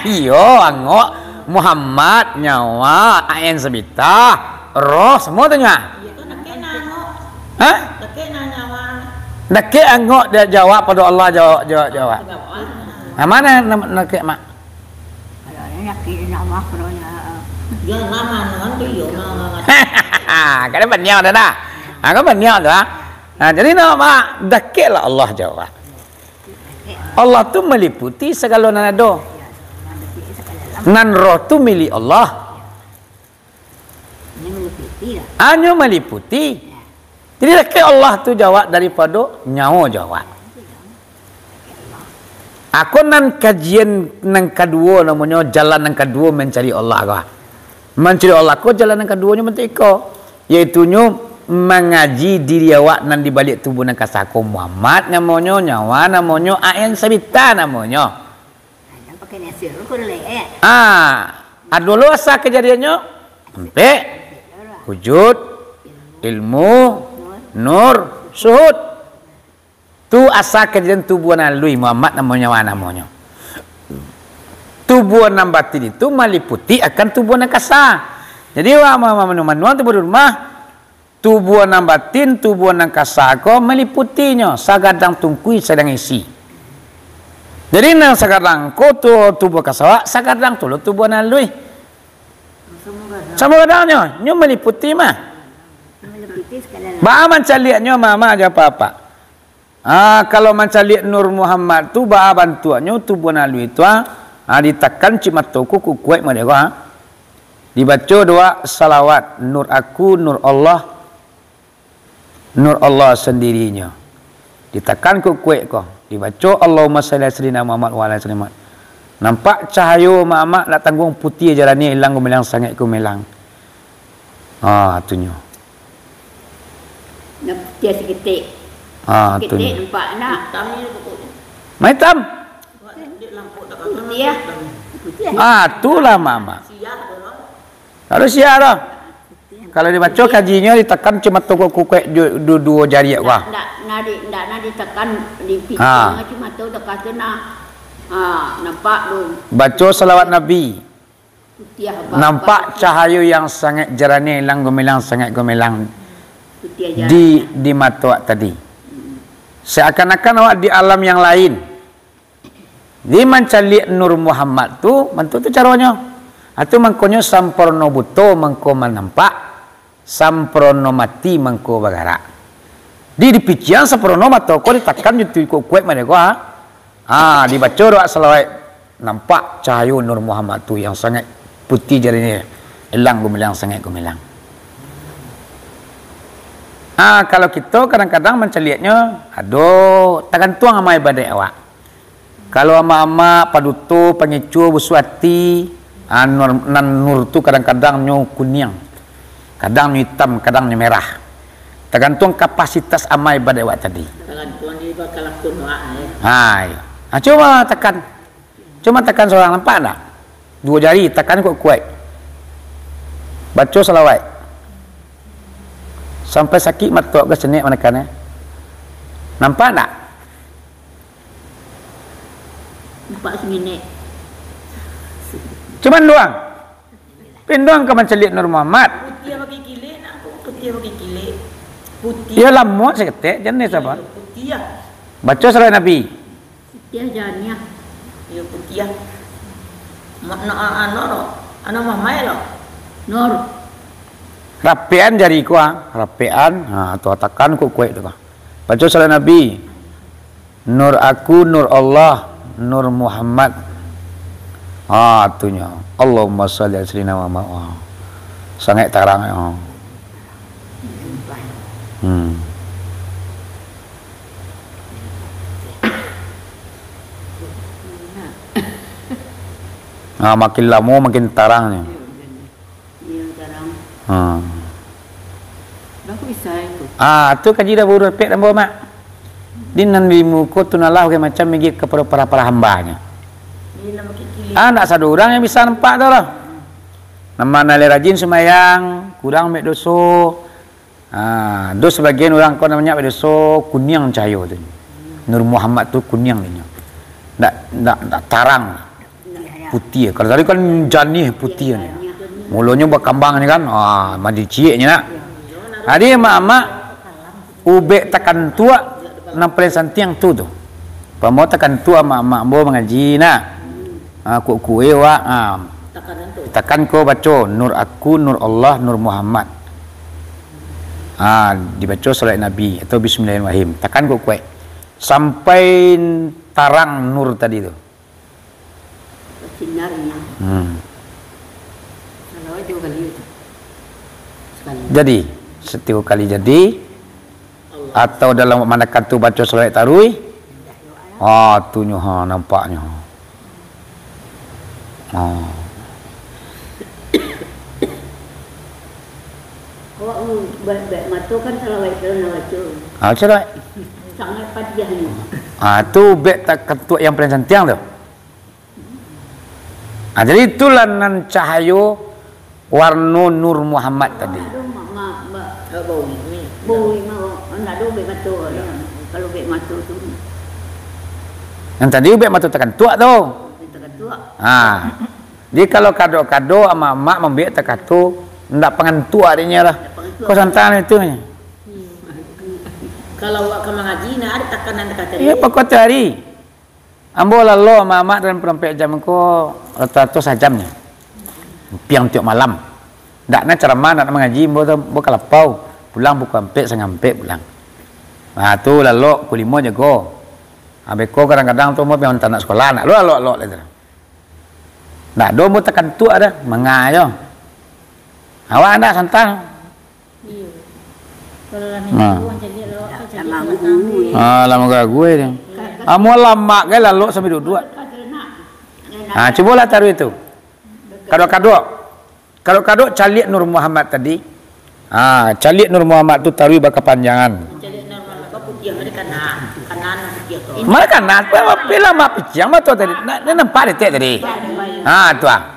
Iyo, angok. Muhammad, nyawa, ain sabita, roh, samo tu nyawa. Iyo, tu dakek nan angok. Hah? Dakek nan nyawa. Dakek angok jo awak pado Allah, jo, jo, jo awak. Nah, ma nan dakek, mak? Kalau ada nyakik, nak Allah, kalau nak, eh. Yo, mama, nanti yo, mama. Kada baniau dah, dah. Ha, kan baniau dah. Nah, jadi nak, mak, dakeklah Allah jo awak. Allah tu maliputi sagalo nan ado. Nan roh tu milik Allah. Hanya maliputi lah. Hanyo maliputi. Ya. Jadi, dakek Allah tu jo awak daripado nyawo jo awak. Ako nan kajian nan kaduo namonyo, jalan nan kaduo mancari Allah ko. Mancari Allah ko, jalan nan kaduonyo bantuak iko, yaitunyo mangaji diri awak nan di baliak tubuah nan kasa ko. Muhammad namonyo, nyawa namonyo, ain sabita namonyo. Jan pakai nasi dulu, kurang leh, eh. Ah, ado lo asa kajadiannyo, ampek, wujud, ilmu, nur, suhud. Tu asa kajadian tubuah nan aluih, Muhammad namo, nyawa namonyo. Tubuah nan batin itu maliputi akan tubuah nan kasa. Jadi, wa-, ma-, ma-, manu-, manuang tu baru rumah, tubuah nan batin, tubuah nan kasa ko maliputinyo, sagadang tungkui, sagadang isi. Jadi, nan sagadang ko tu tubuah kasa awak, sagadang tu lo tubuah nan aluih. Samo gadangnyo, nyo maliputi mah. Baa mancaliaknyo, mama jo apak-apak? Ah, kalau mancaliak Nur Muhammad tu, baa bantuaknyo tubuah nan aluih tu, ah? Ah, ditakan cik mato ko, kukuek mode ko, ah. Dibaco doa salawat, Nur aku, Nur Allah, Nur Allah sandirinyo. Ditakan kukuek ko, dibaco Allahumma shalli ala sayyidina Muhammad wa ala sayyidina Muhammad. Nampak cahayo, mak-mak, ndak tangguang, putiah jaraniah, ilang gumilang, sangek gumilang. Ah, tu nyo. Nan putiah saketek. Ah, tu nyo. Saketek nampak nak. Hitam ni pokoknyo. Maitam. Putiah. Putiah. Ah, tu lah, mak-mak. Siah tu lah. Lalu siah tu. Kalau dibaco kajinyo, ditakan cik mato ko, kukuek du-, du-, duo jariak ko. Ndak, ndak, ndak, ndak, ndak ditakan di pitung, ha, cik mato takan tu nah. Ha, nampak tu. Baco salawat Nabi. Putiah ba-, nampak ba-, cahayo yang sangat jaraniah, ilang gumilang, sangat gumilang. Putiah jaraniah. Di, di mato awak tadi. Hmm. Seakan-akan awak di alam yang lain. Jadi, mancaliak Nur Muhammad tu, bantuak tu caronyo. Itu mangkonyo samparno buto mangko manampak, samparno mati mangko bagarak. Di, dipiciang saparono mato ko, ditakan jo tu kuek-kuek mane ko, ha? Ha, dibaco doa salawat, nampak cahayo Nur Muhammad tu yang sangat putih jarihnyo, elang gumilang, sangat gumilang. Ha, kalau kito kadang-kadang mancaliaknyo, ado, tagantuang amal ibadat awak. Kalau amak-amak, paduto, pangicuah, basuah ati, ah, nur, nan nur tu kadang-kadang nyo kuniang, kadang nyo itam, kadang nyo merah. Tagantuang kapasitas amal ibadat awak tadi. Tagantuang di bakalakun awak, eh. Hai. Ah, cubo takan. Cubo takan surang, nampak ndak? Duo jari, takan kuek-kuek. Baco salawat. Sampai sakik mato ka senek manakan, eh. Nampak ndak? Nampak saminek. Cuman doang. Pindoang ka mancaliak Nur Muhammad. Putiah pakai kilik, nak putiah pakai kilik. Putiah. Iyo, lamo saketek, jan ni saba. Putiah. Baco salawat Nabi. Putiah janiah. Iyo, putiah. Ma-, na-, a-, ano lo. Ano mamai lo. Nur. Rapekan jari ko, ah. Rapekan. Ha, tu takan kuek-kuek tu, ah. Baco salawat Nabi. Nur aku, nur Allah, nur Muhammad. Ah, tu nyo. Allahumma shalli ala sayyidina Muhammad. Ah. Sangaik tarang, ah. Hmm. Ah, makin lamo, makin tarang nyo. Iyo, tarang. Ha. Bagus bisa itu. Ah, tu kaji dah baru repek ambo, Mak. Di nan di muko tu nalah bagai macam migi kapado para-para hambanyo. Iyo, nak pakai kilik. Ah, ndak sado urang yang bisa nampak tu lah. Nan ma lai rajin sumayang, kurang mek doso. Ah, do sabagian urang ko namonyo mek doso kuniang cahayo tu. Nur Muhammad tu kuniang inyo. Ndak, ndak, ndak tarang. Putiah. Kalau tadi kan janiah putiah ni. Mulonyo bakambang ni kan. Ah, mandi cieknyo nak. Jadi amak-amak ubek takantuak nan paling santiang tu tu. Pamo takantuak amak-amak ambo mangaji nak. Ah, kuek-kuek wak. Ah. Takan ko baco Nur Aku, Nur Allah, Nur Muhammad. Ah, dibaco salawat Nabi atau Bismillahirrahmanirrahim. Takan kuek-kuek. Sampai tarang nur tadi tu. Sinarnya. Hmm. Salawat dua kali tu. Sekali. Jadi, setiap kali jadi, atau dalam manakan tu baco salawat taruih, ah, tu nyo, ha, nampaknyo. Ah. Awak mu-, ba-, ba-, mato kan salawat tu nak baco. Ah, salawat. Sangat padiahnyo. Ah, tu bek takantuak yang paling santiang tu. Ah, jadi itulah nan cahayo warno Nur Muhammad tadi. Aduh, mak, mak, mak. Oh, bau ni. Bau ni, mak. Ndak ado ubek mato. Kalau ubek mato tu. Yang tadi ubek mato takantuak tu. Takantuak. Ha. Jadi kalau kado-kado amak-amak mambiak takato, ndak pangantuak adiknyo lah. Ndak pangantuak. Kau santai itu. Kalau awak ka mangaji, nak ada takanan takato. Iya, pokok tu hari. Ambo lalok amak-amak dalam parampek jam ko, rato-rato sajam nyo. Piang tiok malam. Ndak na caramah, ndak na mangaji, ambo tu, ambo ka lapau. Pulang pukua ampek, satangah ampek pulang. Nah, tu lalok, pukua limo jago. Abeko kadang-kadang tu ambo piang tanak sakolah, ndak lo lalok-lalok lai tu. Ndak ado ambo takantuak dah, manga jo. Awak ndak santai. Iyo. Kalau lah minum tu, macam dia lawak kan, jadi sama tamu. Ah, lamo gagu dia. Amun lamak gai lalok sambil duduak. Ah, cubolah taruih tu. Kadok-kadok. Kadok-kadok caliak Nur Muhammad tadi. Ah, caliak Nur Muhammad tu taruih bakapanjangan. Caliak Nur Muhammad tu putiah tadi kanan. Kanan putiah tu. Mana kanan? Apa, apa lamak piciang mato tadi? Nak, nak nampak detek tadi. Ah, tu ah.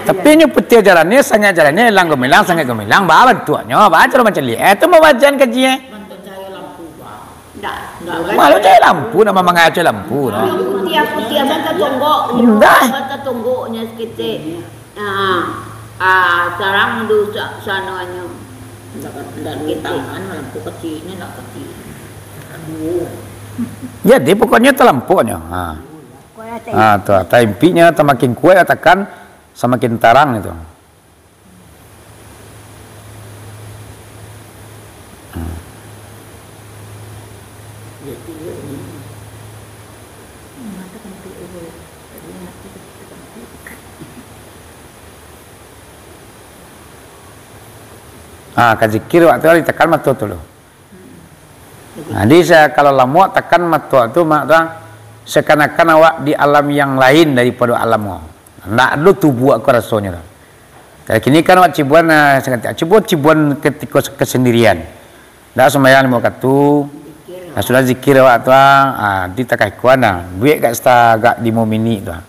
Tapi nyo putiah jaraniah, sangaik jaraniah, elang gumilang, sangaik gumilang, baa bantuaknyo, baa caro mancaliak. Eh, tu mau bacaan kaji, eh. Malu cahaya lampu, nak mamangai cahaya lampu, no. Putiah, putiah, bata tonggok. Indah. Bata tonggoknyo saketek. Ah, ah, tarang tu sa-, sanonyo. Ndak, ndak di tangan, lampu kecilnyo, ndak kecil. Aduh. Jadi, pokoknyo talampoknyo. Ha. Ha, tu, taimpiknyo samakin kuaik, katakan samakin tarang itu. Hmm. Ah, ka zikir waktu tu ditekan mato tu lo. Jadi, sa-, kalau lamuak takan mato tu, mak tu, ah, seakan-akan awak di alam yang lain daripado alam ko. Ndak ado tubuak ko rasonyo tu. Tapi kini kan awak cibuan, ah, sangat, cubo cibuan katiko kesendirian. Ndak sumbayang limo wakatu. Lah sudah zikir awak tu, ah, ah, di takah ikuan, ah. Buek gak setagak limo minik tu, ah.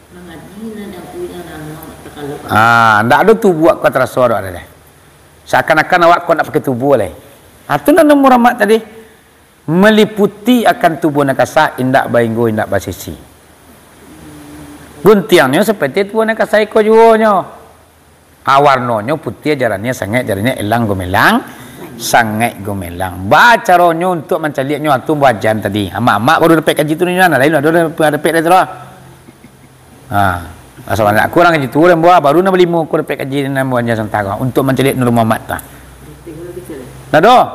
Ah, ndak ado tubuak ko taraso awak tu deh. Seakan-akan awak ko ndak pakai tubuh lai. Ah, tu nan Nur Muhammad tadi. Maliputi akan tubuah nan kasa, indak bainggo, indak basisi. Guntiangnyo saperti tubuah nan kasa iko juo nyo. Ah, warnonyo putiah, jaraniah sangaik, jaraniah elang gumelang, sangaik gumelang. Bacaronyo untuak mancaliaknyo, ah, tu buajan tadi. Amak-amak baru dapek kaji tu nyo, nah, lain ado dapek dari tu lah. Ha. Asa banyak kurang kaji tu, urang buah baru nan balimo ko dapek kaji nan buajan santaro untuak mancaliak Nur Muhammad tu. Nah, doh.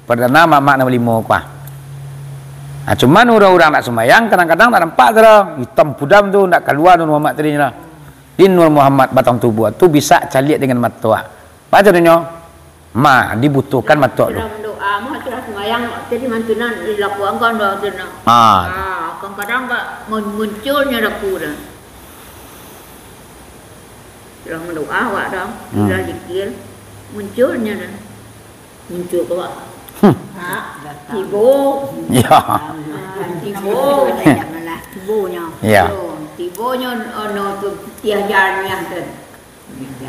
Pardana amak-amak nan balimo ko, ah. Ah, cuman urang-urang ndak sumbayang, kadang-kadang ndak nampak tu doh. Itam pudam tu, ndak kalua Nur Muhammad tadi lah. Di Nur Muhammad batang tubuah tu bisa caliak dengan mato, ah. Baco dinyo, ma, dibutuhkan mato tu. Sudah mandoa, mah sudah sumbayang, jadi mantunan dilakukan doa tu nah. Ah. Ah, kadang-kadang ka mun-, munculnyo laku dah. Sudah mandoa awak dah, Hmm. sudah zikir, munculnyo dah. Muncul tu, Pak. Hmm. Ha, tibo. Ya. Ha, tibo. Tibonyo. Ya. Yo, tibonyo, ono tu, putiah jaraniah tu.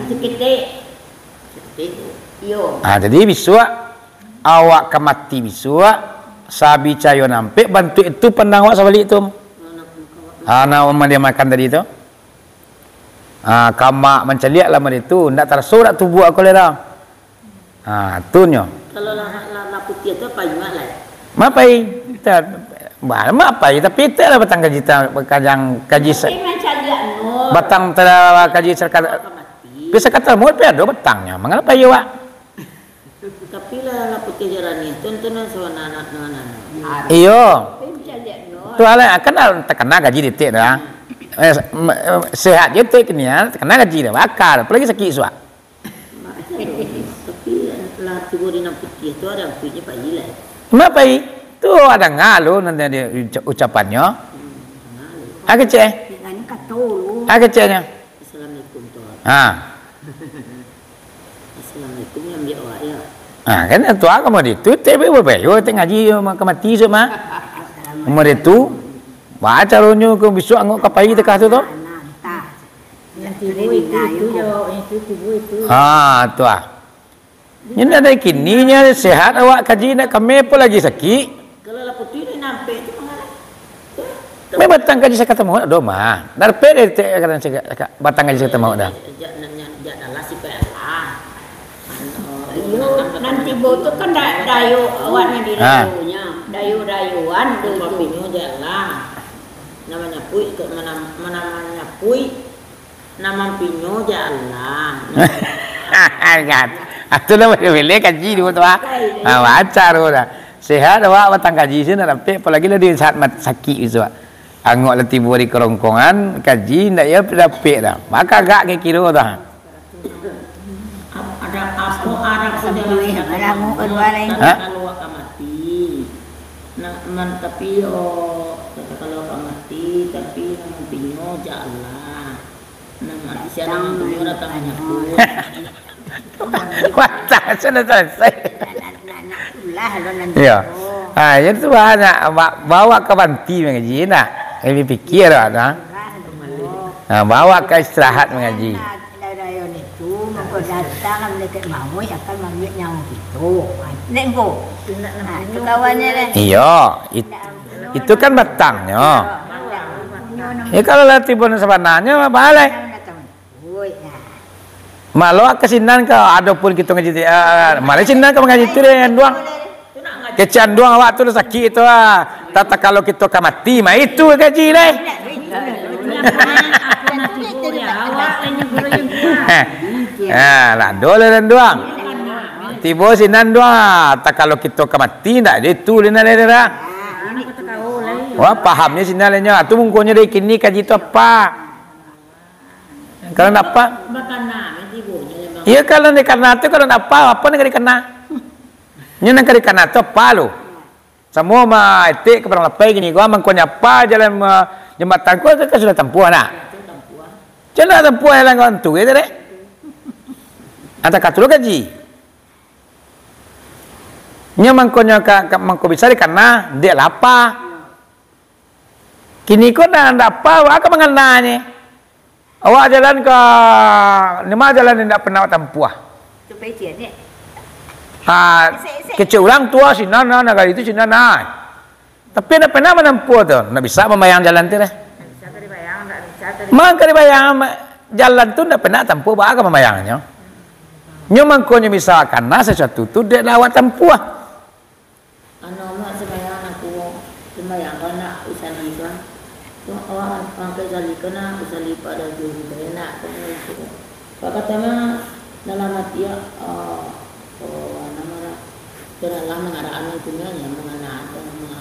Saketek. Saketek tu. Yo. Ah, jadi bisuak awak ka mati bisuak, sabicayo nampek bantuak itu pandang awak sabalik tu. Ah, nak madiamakan tadi tu. Ah, kamak mancaliak lah mari tu, ndak taraso dak tubuak ko lai dah. Ha, tu nyo. Kalau lah, lah, lah putiah tu pai mak lai? Mak pai. Ta-, ba-, mak pai, tapi tak lah batang kaji ta-, kajang kaji sa-, Tapi mancaliak no. Batang ta-, kaji serka-, Ka mati. Pi sakata mauik pi ado batangnyo. Mangapa iyo, Wak? Tapi lah, lah putiah jaraniah tu, tu nan sawana anak, anak, anak. Iyo. Tapi mancaliak no. Tu lah, kan dah takana kaji detek dah. Eh, se-, me-, eh, sehat je tek ni, ah, takana kaji dah. Bakal, apalagi sakik suak. Tapi lah tibo di nan putiah tu, ado ampiknyo pai lai. Ma pai? Tu ado danga lu nanti di uca-, ucapannyo. Hmm, danga lu. Ah, kecek. Dengan kato lu. Ah, keceknyo. Assalamualaikum, Tuan. Ha. Assalamualaikum, yang biak awak, ya. Ha, kan tu agamo di tu, tapi babayo, tengah ngaji, ka mati, sama. Umur itu, baca ronyo ke bisuak angok ka pai tekah tu, tu. Nah, entah. Yang tibo itu, itu yo, yang itu tibo itu. Ha, tu ah. Nyo ndak ado kini, nyo sehat awak kaji, ndak kami pun lagi sakik. Kalau lah putuih ni nampek tu mangalah. Memang batang kaji sakata mauik ado mah. Ndak dapek dari te-, kadang cakap, cakap, batang kaji sakata mauik dah. Jak, jak, jak dalam sipai alah. Anu, Iyo, nan tibo tu kan da-, dayo awak nan di Ha. dayonyo. Dayo-dayoan tu. Mampinyo je lah. Nan manyapuik ke, mana, mana manyapuik, nan mampinyo je lah. Kan. Atu lah boleh-boleh kaji dulu tu, ah. Baik. Ah, baca dulu dah. Sehat awak batang kaji sini dah dapek, apalagi lah di saat mat-, sakik gitu, ah. Angok lah tibo di kerongkongan, kaji ndak ya dapek dah. Maka agak ke kiro dah. Ap-, ada apa arah saudara Saudara mu keluar lain. Ha? Kalau awak ka mati. Nak man-, tapi, oh, kalau awak ka mati, tapi nan pinyo je Allah. Nan mati siapa nan pinyo datang manyapu. Wah, tak, sudah selesai. Nak, nak, nak, nak pulah lo nanti. Iya. Oh. Ha, itu banyak ba-, bawa ka panti mangaji nak. Lebih pikir awak tu, ha. Pulah lo. Ha, bawa ka istirahat mangaji. Nah, Dayo-dayo ni tu, mangko datang malaikat maut akan maambiak nyawa kito. Ha, nek ko. Ha, tu kawannyo deh. Iyo, it-, itu kan batangnyo. Ya, kalau lah tibo nan sabananyo, baleh. Oi, nah. Malah ka sinan ka, adopun kito ngaji ti-, ah, malah sinan ka mangaji tu deh, anduang. Kecek anduang awak tu lah sakik tu ah. Tata kalau kito ka mati, mah itu gaji deh. Ah, lah, ado lah anduang. Tibo sinan anduang, ah, tata kalau kito ka mati, ndak ado itu, lina deh, dah. Wah, pahamnyo sinan lah nyo. Tu mungkonyo dari kini kaji tu apa? Kalau ndak apa? Bakana, tibo je lah, Bang. Iyo, kalau ndak kana tu, kalau ndak apa, apa ndak dikana? Nyo nan ka dikana tu apa lu? Samo ma etek ka Padang Lapeh kini ko, mangkonyo apa jalan ma-, jambatan ko, ka, ka sudah tampuah nak? Cuma nak tampuah jalan ko tu, gitu deh. Antah ka tu lo kaji. Nyo mangkonyo ka, ka, mangko bisa dikana, dek lapa. Kini ko ndak, ndak apa, awak ka mangananyo. Awak jalan ka, ni mah jalan nan ndak pernah awak tampuah. Tu pecian, ye? Ha, Esek, esek. Kecek urang tuo sinan, nah, nagari tu sinan, nah. Tapi ndak pernah manampuah tu, ndak bisa mambayang jalan tu lah. Ndak bisa ka dibayang, ndak bisa ka di- Mangko dibayang, ma-, jalan tu ndak pernah tampuah, baa ka mambayangnyo? Nyo mangkonyo bisa kana sasuatu tu, dek lah awak tampuah. Anu, mak sumbayang aku, sumbayang ko nak usali ko. Tu awak angkek usali ko nak usali pado juruh tu, nak ko itu. Pak kata mah dalam hati, ah, oh, nama dah. Tuhan Allah mangaraan itu nya, yang mangana tu, mangana.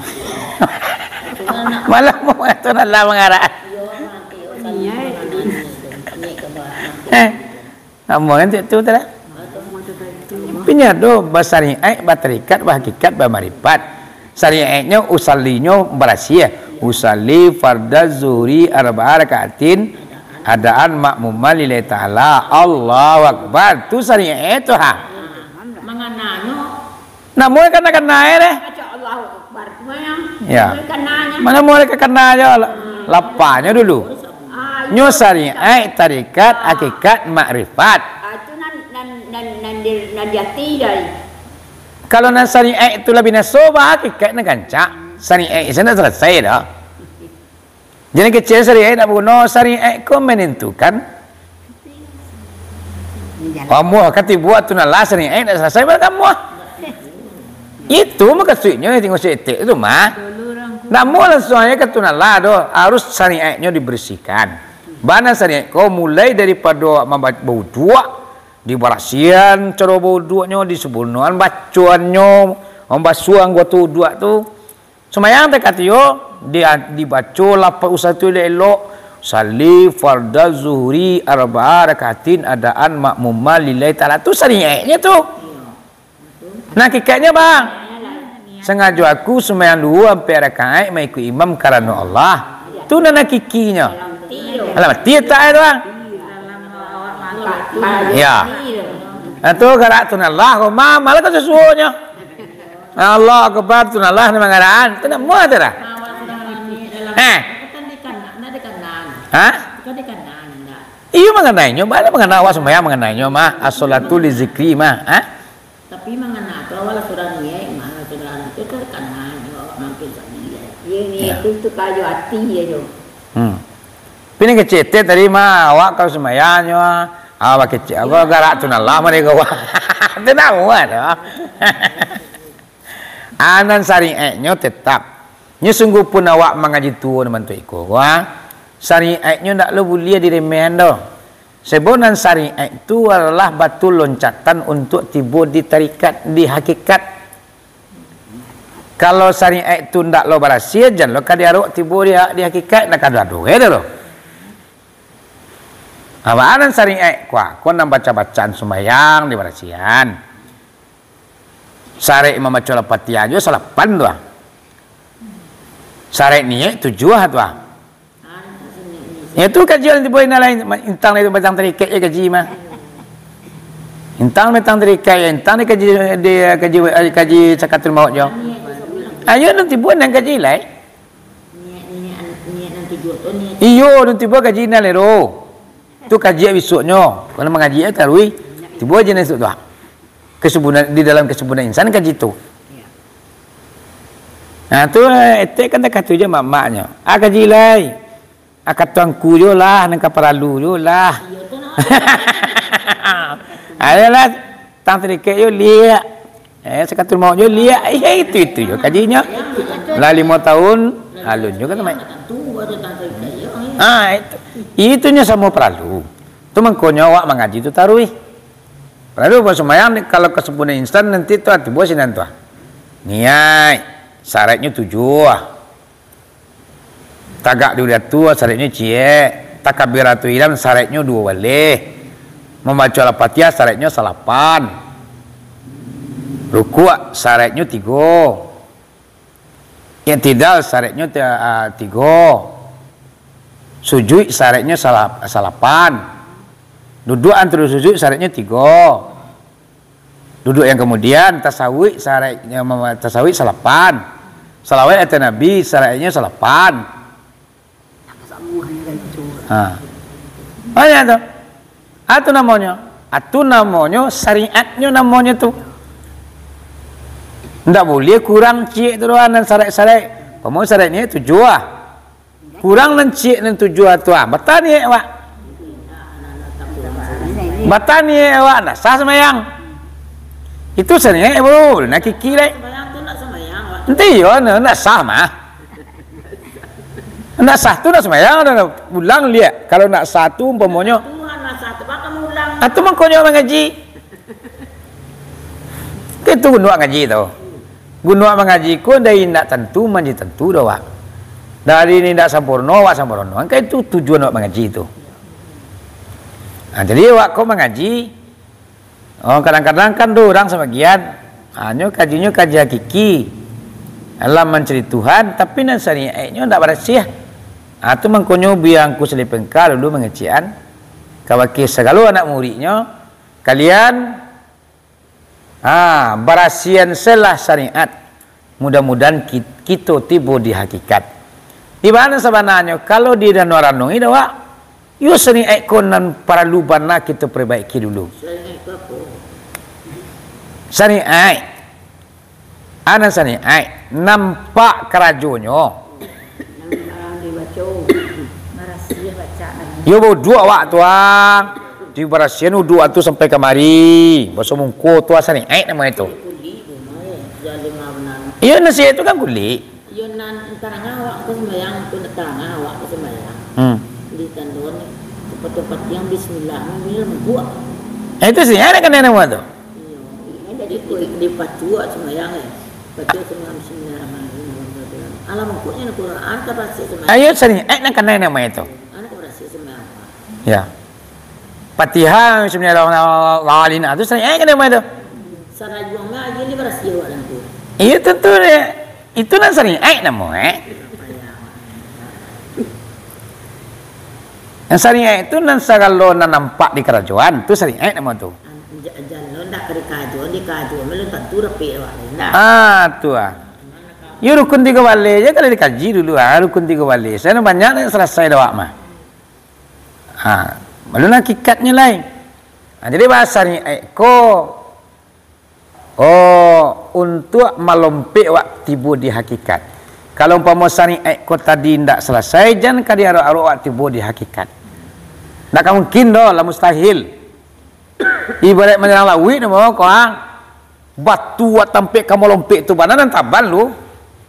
Itu kan nak Malah mau ngatur Allah mangaraan. Iyo, mati, oh, usali Iya. Mangana ni, ni ke bawah, nanti. Eh. Amuah kan tu, tu lah. Tapi nyo ado basariaik, batarikat, bahakikat, bamakripat. Sariaiknyo, usalinyo barasiah. Usalli fardaz zuhri arba'a rakaatin adaan makmuman lillahi ta'ala. Allahu Akbar. Tu sariaik tu, ha. Mangananyo Namo kana-kana e deh. Baca Allahu Akbar. Mana? Ya. Mana kana-kananyo? Mana mulai ka kana jo la-, lapanyo dulu. Ah, Nyo iyo. Sariat tarikat, hakikat, makrifat. Ah, itu nan, nan, nan, nan di, nan di ati dai. Kalau nan sariat itu lah binaso, bah hakikat nan gancak. Sariat itu nak selesai dah. Jadi kecek sariat nak baguno, sariat ko menentukan. Amuah ka tibo tu nan lah sariat nak selesai, maka amuah. Itu makasuiknyo tinggal setek tu mah. Nak amuah langsung aja ka tu nan lah doh, harus sariatnyo dibersihkan. Bana sariat ko mulai daripado mambaca bauduak, dibarasian caro bauduaknyo, disabunoan bacoannyo, mambasuah anggoto uduak tu. Sumayang takatiyo, di, dibaco lafaz usah tu elok-elok, "Salli fardaz zuhri arba'a rakaatin adaan makmuman lillahi ta'ala." Tu sariatnyo tu. Nah, hakikatnyo, bang. Sangajo aku sumayang duo ampek rakaat maikuik imam karano Allah. Tu nan hakikinyo. Alah, mati tak tu, bang? Ya. Nah, tu garak tu nah lah, kok ma-, malah ka susuonyo. Allahu Akbar, tu nah lah, ni mangaraan. Tu nak muah tu dah. Eh. Hah? Iyo, manganainyo, bana mangana awak sumbayang manganainyo mah, as-sholatu li zikri mah, ha? Tapi mangana tu awak lah surang niaik mah, surang tu kan kananyo awak mampir sandiri. Iyo, niaik tu, tu kayo ati ajo. Hmm. Tapi nan kecek tadi mah, awak kalau sumbayangnyo, ah, awak kecek, awak garak tu nah lah, mari ka awak. Tu nak muah tu. Ah, nan sariatnyo tetap. Nyo sungguah pun awak mangaji tuo nan bantuak iko, wah. Sariatnyo ndak lo buliah diremehan doh. Sebab nan sariat tu adalah batu loncatan untuak tibo di tarikat, di hakikat. Kalau sariat tu ndak lo barasiah, jan lo ka diarok tibo di ha-, di hakikat, ndak ka ado-ado, eh, doh. Apo nan sariat? Kuah, kuah nan baca-bacaan sumbayang dibarasiahan. Saraik mambaco Al-Fatihah juo salapan tu ah. Saraik niaik tujuah tu ah. Ya tu kaji urang tibo inyo lain, intang dari batang tarikat je kaji mah. Intang batang tarikat je, intang di kaji, di kaji, kaji sakaratul maut jo. Ayo nan tibo nan kaji lai. Niaik, niaik, niaik nan tujuah tu niaik. Iyo, nan tibo kaji nan lero. Tu kaji bisuaknyo. Kalau mangaji taruih, tibo aja nan esok tu ah. Kesubuhan, di dalam kesubuhan insan kaji tu. Nah, tu, eh, etek kan takatu je mak-maknyo. Ah, kaji lai. Ah, ka tuanku jo lah, nan ka paralu jo lah. Ayolah, tang tarikat yo liak. Eh, sakaratul maut jo liak. Eh, itu-itu jo kajinyo. Lah limo tahun, alun jo kan, Mak. Ah, itu. Itunyo samo paralu. Tu mangkonyo awak mangaji tu taruih. Paralu buat sumbayang ni, kalau kesubuhan insan nanti tu, ah, tibo sinan tu ah. Niaik, saraiknyo tujuah. Tagak di uriatu, syaratnyo ciek. Takbiratul ihram, syaratnyo duo baleh. Mambaco Al-Fatihah, syaratnyo salapan. Rukuk, syaratnyo tigo. I'tidal, syaratnyo ti-, ah, tigo. Sujuik, syaratnyo sala-, salapan. Duduak antaro sujuik, syaratnyo tigo. Duduak yang kemudian, tasawik, syaratnyo mama-, tasawik salapan. Salawat ateh Nabi, syaratnyo salapan. Ha. Banyak tu. Ah, tu namonyo. Ah, tu namonyo, syariatnyo namonyo tu. Ndak buliah kurang ciek tu doh, nan syarat-syarat. Pamo syaratnyo tujuah. Kurang nan ciek nan tujuah tu, ah, bataniaik awak. Bataniaik awak, ndak sah sambayang. Itu saniaik, bro, nak kiki lai. Enti iyo, ndak sah mah. Ndak sah tu ndak sambayang, ulang liak. Kalau ndak sah tu, umpamonyo, ah, tu mangkonyo mangaji. Itu guno awak ngaji tu. Guno awak mangaji ko dari indak tantu manjadi tantu doh awak. Dari indak sampurno awak sampurno. Kan itu tujuan awak mangaji tu. Nah, jadi awak ko mangaji, oh, kadang-kadang kan do urang sabagian, hanyo kajinyo kaji hakiki, alah mancari Tuhan, tapi nan saniaiknyo ndak barasiah. Ah, tu mangkonyo bia Angku Saleh Pengka dulu mangecekan kabake sagalo anak muridnyo, kalian, ah, barasiahan sajolah saniat. Mudah-mudahan ki-, kito tibo di hakikat. Di ma sabananyo, kalau di ranong-ranong ini, awak, iyo saniat ko nan paralu bana kito pabaiki dulu. Saniat ko apo? Saniat. Anan saniat, nampak karajonyo. Yo, bauduak awak tu, ah. Di barasiahan uduak tu sampai kamari. Baso mungko tu, ah, saniat namo itu. Iyo, nasihat tu kan kulik. Iyo, nan tarang awak ka sumbayang, tu nan tarang awak ka sumbayang. Hmm. Di tandon, tempat-tempat yang bismillah, bismillah, buat. Eh, itu sih, ada kena nama tu. Iyo. Di, di, di pacuak sumbayang, eh. Pacuak sumbayang, bismillahirrahmanirrahim. Alam pokoknya Quran, ka pasik sumbayang. Ayo, sini, eh, nak kena nama itu. Anak ka pasik sumbayang. Ya. Fatihah, bismillahirrahmanirrahim. Ah, tu sering, eh, kena main tu. Sarajuang mah aja ni barasiah awak dalam tu. Iyo, tentu deh. Itu nan sering, eh, namo, eh. Nan sering, eh, itu nan sagalo nan nampak di karajoan, tu sering, eh, namo tu. An-, ja-, jalon dak ka dikajo, dikajo belum tentu dapik awak ni, nah. Ah, tu ah. Yo, rukun tigo baleh je kalau dikaji dulu, ah, rukun tigo baleh. Saya banyak nak selesai dah awak mah. Ha, balun hakikatnyo lai. Ha, jadi, bahaso sariat ko, oh, untuak malompek awak tibo di hakikat. Kalau umpamo sariat ko tadi ndak salasai, jan ka diarok-arok awak tibo di hakikat. Ndak ka mungkin doh, lah mustahil. Ibarat manyarang lauik namo ko, ah. Batu awak tampek ka malompek tu bana nan taban lu.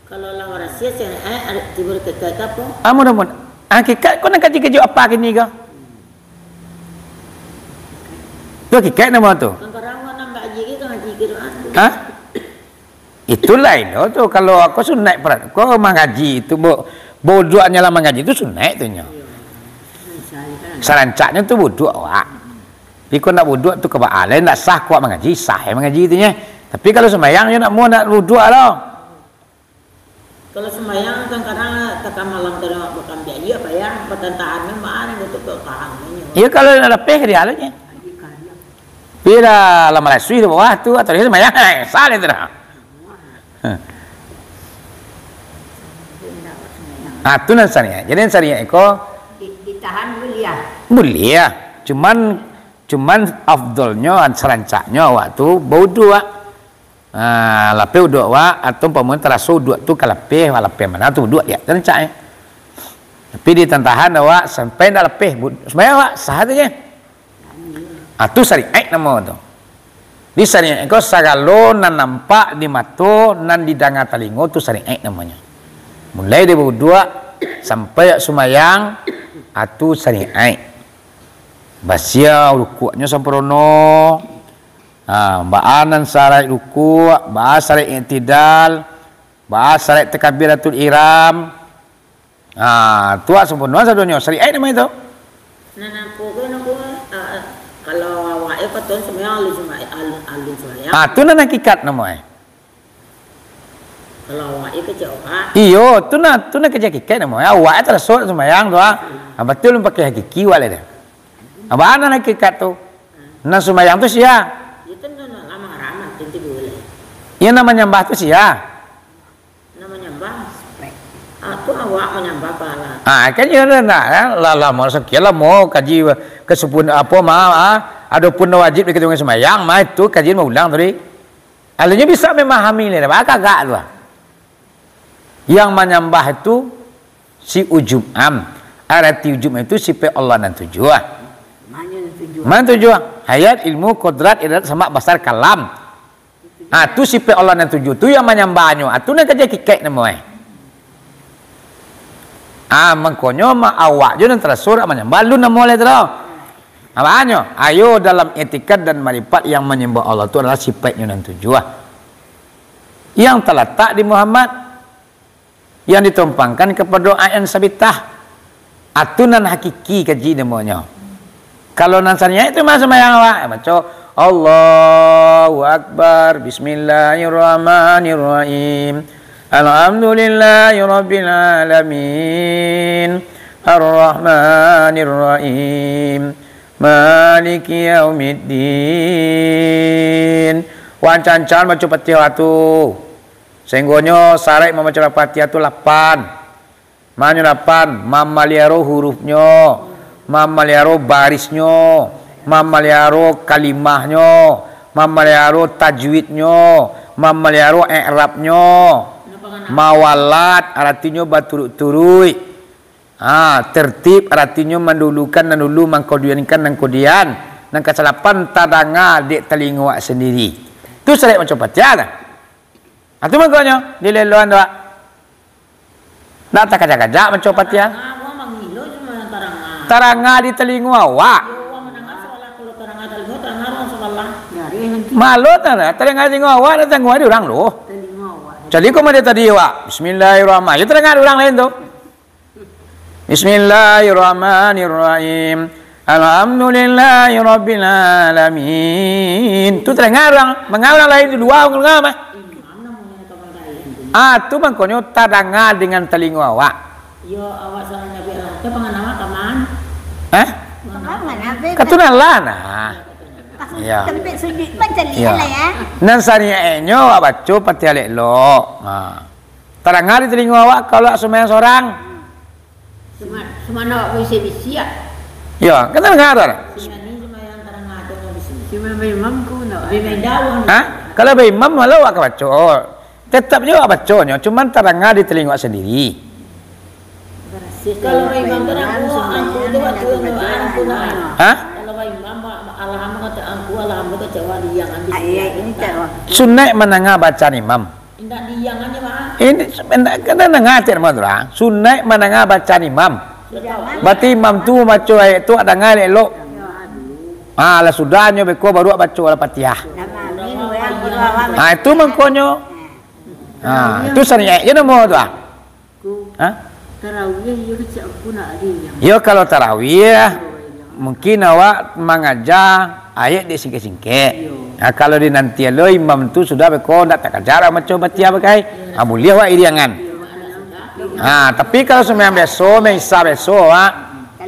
Kalau lah barasiah, sariat, eh, ada tibo di hakikat tu apo? Ah, mudah-mudahan. Hakikat ko nan kaji-kaji apa kini ko? Tu hakikat namo tu? Kan kadang awak nan ngaji ke, kan ngaji ke doa tu. Hah? Itu lain lo tu. Kalau aku sunat perat, ko mangaji tu, bo-, bodohnya lah mangaji tu sunat tu nyo. Iyo. Misalkan. Sarancaknyo tu bodoh awak. Tapi ko nak bodoh tu ka baa lai, ndak sah ko awak mangaji, sah mangaji tu nyo. Tapi kalau sumbayang, yo nak mau nak bodoh lo. Kalau sumbayang, kadang-kadang tangah malam tadi awak bakambiak, iyo, bayang, batantahan, memang ada untuk tahan, iyo. Iyo, kalau nak lapeh ka dia lo nyo. Tapi lah, lah malasui di bawah tu, atau dia sumbayang, eh, sah itu dah. Hah. Ah, tu nan sariat. Jadi, nan sariat ko Di-, ditahan buliah. Buliah. Cuman, cuman afdolnyo, sarancaknyo awak tu bauduak. Ah, lapeh uduak awak, atau umpamo taraso uduak tu ka lapeh, awak lapeh mano tu uduak dia, sarancaknyo. Tapi ditantahan awak sampai ndak lapeh, bu-, sumbayang awak, sah tu je. Ah, tu sariat namo tu. Di sariat ko sagalo nan nampak di mato, nan didanga talingo tu sariat namonyo. Mulai dari bauduak sampai awak sumbayang, ah, tu sariat. Basiah rukuknyo sampurno. Ha, baa nan saraik rukuk, baa saraik i'tidal, baa saraik takbiratul ihram. Ah, tu lah sampuno sadonyo. Syariat namo itu. Nan apo ko, nan ko, ah, kalau awak e patuan sumbayang, alun sumbayang, alun, alun sumbayang. Ah, tu nan hakikat namo e. Kalau awak e kecek awak. Iyo, tu nah, tu nah kecek hakikat namo e. Awak e taraso sumbayang tu ah. Ah, batua alun pakai hakiki awak lai tu. Ah, bana nan hakikat tu. Nan sumbayang tu sia? Iyo tu nan lama ramal, tentu boleh. Iyo, nan manyambah tu sia? Nan manyambah. Ah, tu awak manyambah pahala. Ah, kan iyo dah, dah, kan? Lah, lah, mau sakian lah, mau kaji kesepun-, apo, ma, ah, adopun wajib di kita sumbayang, ma, itu kaji maulang tadi. Alunyo bisa memahami ni, dah, kagak tu, ah. Yang manyambah itu si ujub am. Arati ujub am itu sifat Allah nan tujuah. Mana tujuah? Hayat, ilmu, kodrat, iradat, samak, basar, kalam. Ah, tu sifat Allah nan tujuah. Tu yang manyambahnyo. Ah, tu nan kaji hakikat namo e. Ah, mangkonyo ma-, awak jo nan taraso dak manyambah, alun namo lai tu doh. Apo nyo? Ayo, dalam itikad dan marifat, yang manyambah Allah tu adalah sifatnyo nan tujuah. Yang talatak di Muhammad. Yang ditumpangkan kapado ayat nan sabitah. Atu nan hakiki kaji namonyo. Kalau nan saniaik tu mah sumbayang awak, baco, "Allahu Akbar, Bismillahirrahmanirrahim. Alhamdulillahirabbil alamin. Arrahmanirrahim. Maliki yaumiddin." Wan cancan baco Fatihah tu. Sainggonyo saraik mambaco Fatihah tu lapan. Manyo lapan, mamaliaro hurufnyo, mamaliaro barisnyo, mamaliaro kalimahnyo, mamaliaro tajwidnyo, mamaliaro i'rabnyo, mawalat, aratinyo baturuik-turuik. Ha, tertib, aratinyo mandulukan nan dulu, mangkoduankan nan koduan, nan kasalapan tadanga dek talingo awak sandiri. Tu saraik mambaco Fatihah lah. Ha, tu mangkonyo, di leloan tu, Wak. Ndak takajak-kajak mambaco Fatihah. Taranga di talingo awak. Malo taranga, taranga di talingo awak, ndak taranga di urang tu. Jadi kok mode tadi, Wak, Bismillahirrahmanirrahim, yo taranga di urang lain tu. Bismillahirrahmanirrahim. Alhamdulillahirabbil alamin. Tu taranga urang, manga urang lain di lua, urang lua mah. Ah, tu mangkonyo tadanga dengan talingo awak. Yo, awak salah nyabuik lah. Tu pangan awak kaman? Hah? Kaman awak? Katunalan, nah. Pas tampek sujud pun caliak lah, ya. Nan saniaiknyo awak baco Fatihah elok-elok. Ha. Tadanga di talingo awak kalau awak sumbayang sorang. Suma-, sumano awak babisiak-bisiak. Yo, kan tadanga tu. Sumano sumbayang tadanga tu babisiak. Sumbayang baimam ko ndak? Baimam. Ha? Kalau baimam, malah awak ka baco. Tetap juo baconyo, cuman tadanga di talingo sandiri. Kalau baimam tu, angku, angku tu waktu angku, angku nah. Hah? Kalau baimam, alhamdulillah kata angku, alhamdulillah kata awak diang. Ayat ini tak. Sunaik mandanga bacaan imam. Indak diang aja, Mak. Ini indak kena danga cek mah tu lah. Sunaik mandanga bacaan imam. Berarti imam tu baco ayat tu, danga elok-elok. Ah, lah sudahnyo beko baru baco Al-Fatihah. Ah, itu mangkonyo. Ah, itu saniaik je namo tu ah. Hah? Tarawih, yo kecek aku nak ada yang. Yo, kalau tarawih, mungkin awak mangaja ayat dek singkek-singkek. Iyo. Nah, kalau di nanti lo imam tu sudah beko ndak takaja maco Fatihah bagai, ah, buliah awak iriangan. Iyo, makna sudah. Ah, tapi kalau sumbayang biaso, main Isya biaso, awak,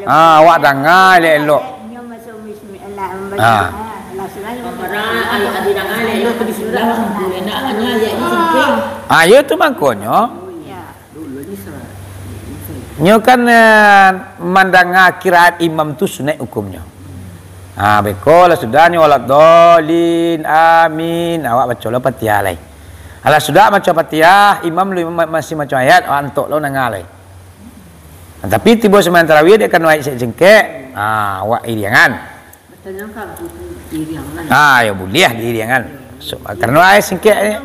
ah, awak danga elok-elok. Inyo masuk bismillah, Ah. Baca, ah, lah, sudah. Padahal ayat didanga elok-elok tu bismillah, enaknya ayat ni singkek. Ah, yo tu mangkonyo. Nyo kan, eh, mandanga kiraat imam tu sunaik hukumnyo. Ha, beko lah sudahnyo, "Waladdallin, amin." Awak baco lo Fatihah lai. Alah sudah maco Fatihah, imam lu ma-, masih maco ayat, awak antok lo nanga lai. Nah, tapi tibo sumbayang tarawih dek kano ayat singkek-singkek, ha, awak iriangan. Batanyo ka angku tu iriangan. Ah, yo buliah diiriangan. So, karano ayat singkek ni.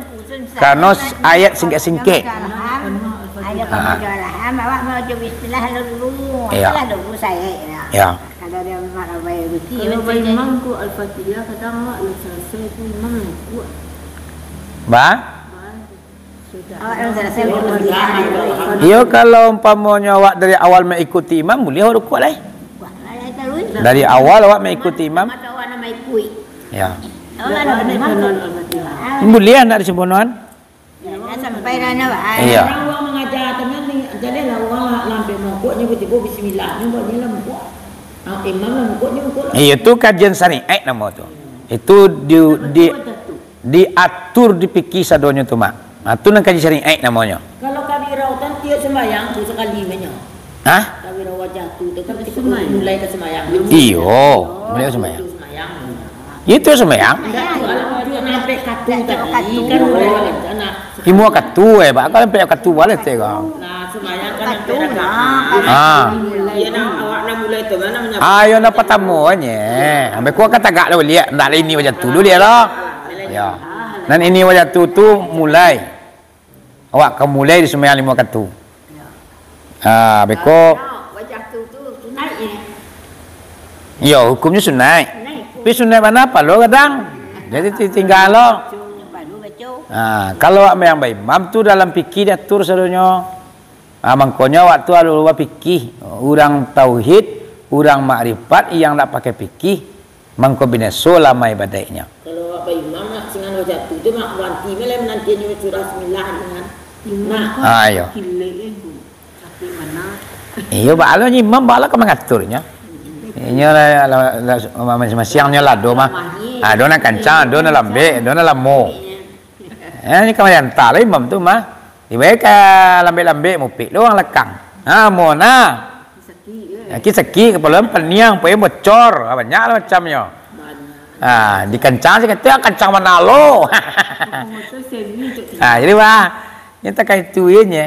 Karano s-, ayat singkek-singkek. Alham, ayat Ah. Alham, awak mau jawab istilah dulu. Iyo. Istilah dulu saya, ya. Iyo. Kalau dia memang abai rezeki, Kalau macam baimam ko Al-Fatihah, kadang awak lah selesai tu imam lah kuat. Ba? Ba. Iyo, kalau umpamonyo awak dari awal maikuti imam, buliah awak rukuak lai. Dari awal awak maikuti imam. Ya. Buliah ndak disamponoan? Iyo. Urang mangaja tu kan, jadilah urang lah, lah ampia mangkok, nyo tibo-tibo bismillah, nyo buek nyo lah mangkok. Ah, imam lah mangkok, nyo mangkok lah. Iyo, tu kajian syariat namo tu. Itu di, di, diatur di fikih sadonyo tu, Mak. Ha, tu nan kaji syariat namonyo. Kalau kawirautan tiok sumbayang tu sakali banyak. Hah? Kawirau wajah tu, tu kan kita mulai ka sumbayang. Iyo, mulai ka sumbayang. Itu sumbayang. Indak tu, alah, tujuak sampai katu tadi, kan mulai balik sana. Imua katu, eh, bak, kalau sampai katu balik, teh, kau. Nah, sumbayang kan sampai rakaat. Ah. Iyo, nah, awak nak mulai tu, kan, nak menyambut. Ah, iyo, nak patamo, nye. Sampai kuat ka tagak lah, liek. Ndak lah ini wajah tu, dulu liek lah. Ya. Nan ini wajah tu, tu mulai. Awak ka mulai di sumbayang limo wakatu. Ya. Ah, beko. Kalau wajah tu, tu sunaik, eh? Iyo, hukumnyo sunaik. Sunaik. Tapi sunaik bana palo kadang. Jadi ti-, tingga lo. Baco, baco. Ah, kalau awak sumbayang baimam tu dalam fikih diatur sadonyo. Ah, mangkonyo awak tu ado bafikih, urang tauhid, urang makrifat, yang dak pakai fikih, mangko binaso lah amal ibadaiknyo. Kalau awak baimam nak singan wajah tu, tu mak baranti, malah manantian nyo surah bismillah dengan. Imam nah. Ah, iyo. Kilek, eh, tu. Sakik bana. Iyo, baa lo imam, baa lo ka mangaturnyo. Inyo lah, lah, lah, masiang-masiangnyo lah, ado mah. Lamah ni. Ah, ado nan kancang, ado nan lambek, ado nan lamo. Eh, ni ka mayanta lah imam tu mah. Ibarat ka lambek-lambek mupik lo urang lakang. Ha, mo nah. Sakik, eh. Sakik, sakik, kapalo paniang, payah bocor. Ha, banyak lah macamnyo. Banyak. Ha, dikancang sakatik, kancang manalo. Motor semi tu. Ha, jadi, bah, nyo takah itu ye nye.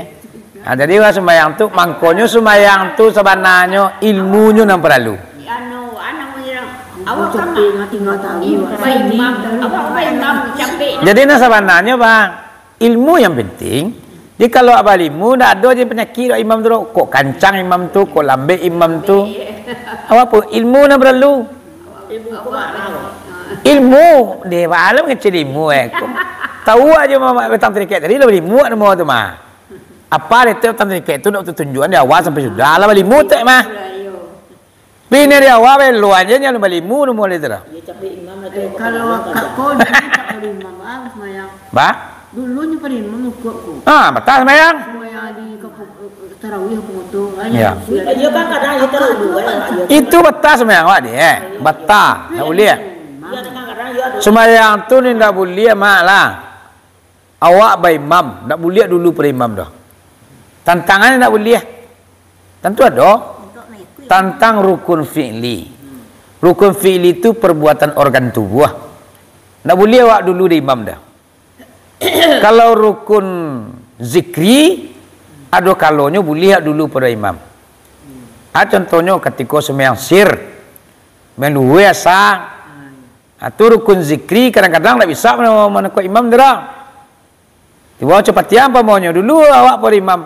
Ha, jadi, bah, sumbayang tu, mangkonyo sumbayang tu sabananyo ilmunyo nan paralu. Anu, anu, awak kan mak. Baimam, awak baimam capek. Jadi, nan sabananyo, bah, ilmu yang penting. Jadi, kalau abah ilmu, ndak ado je panyakik dek imam tu, kok kancang imam tu, kok lambek imam tu. Awak apo? Ilmu nan paralu. Ilmu, deh, baa lo mangecek ilmu, eh. Kok tahu aja mamak batang tirikek tadi, lah bailmu namo tu mah. Apa deh tu batang tirikek tu nak tunjukan di awal sampai sudah, lah bailmu tek mah. Bini di awal, belo aja nyo balimu namo lai tu dah. Iyo, capek imam lah tu. Eh, kalau akak ko dulu tak pado imam, ah, sumbayang. Bah? Dulu nyo pado imam ukuk ko. Ah, batah sumbayang. Sumbayang di kampung, eh, eh, tarawih apa tu, ah, iyo. Iyo, kan kadang iyo tarawih, eh, iyo. Itu batah sumbayang awak ni, eh. Batah, ndak buliah. Iyo, kan kadang iyo. Sumbayang tu ni ndak buliah, mak lah. Awak baimam, ndak buliah dulu pado imam doh. Tantangannyo ndak buliah. Tantu ado. Tantang rukun fi'li. Rukun fi'li tu perbuatan organ tubuah. Ndak buliah awak dulu di imam doh. Kalau rukun zikri, ado kalonyo buliah awak dulu pado imam. Ah, contohnyo katiko sumbayang sir, sumbayang luhua asa, Ha, tu rukun zikri kadang-kadang ndak bisa mano-, manakok imam tu dah. Tibo capatian umpamonyo, dulu awak pado imam.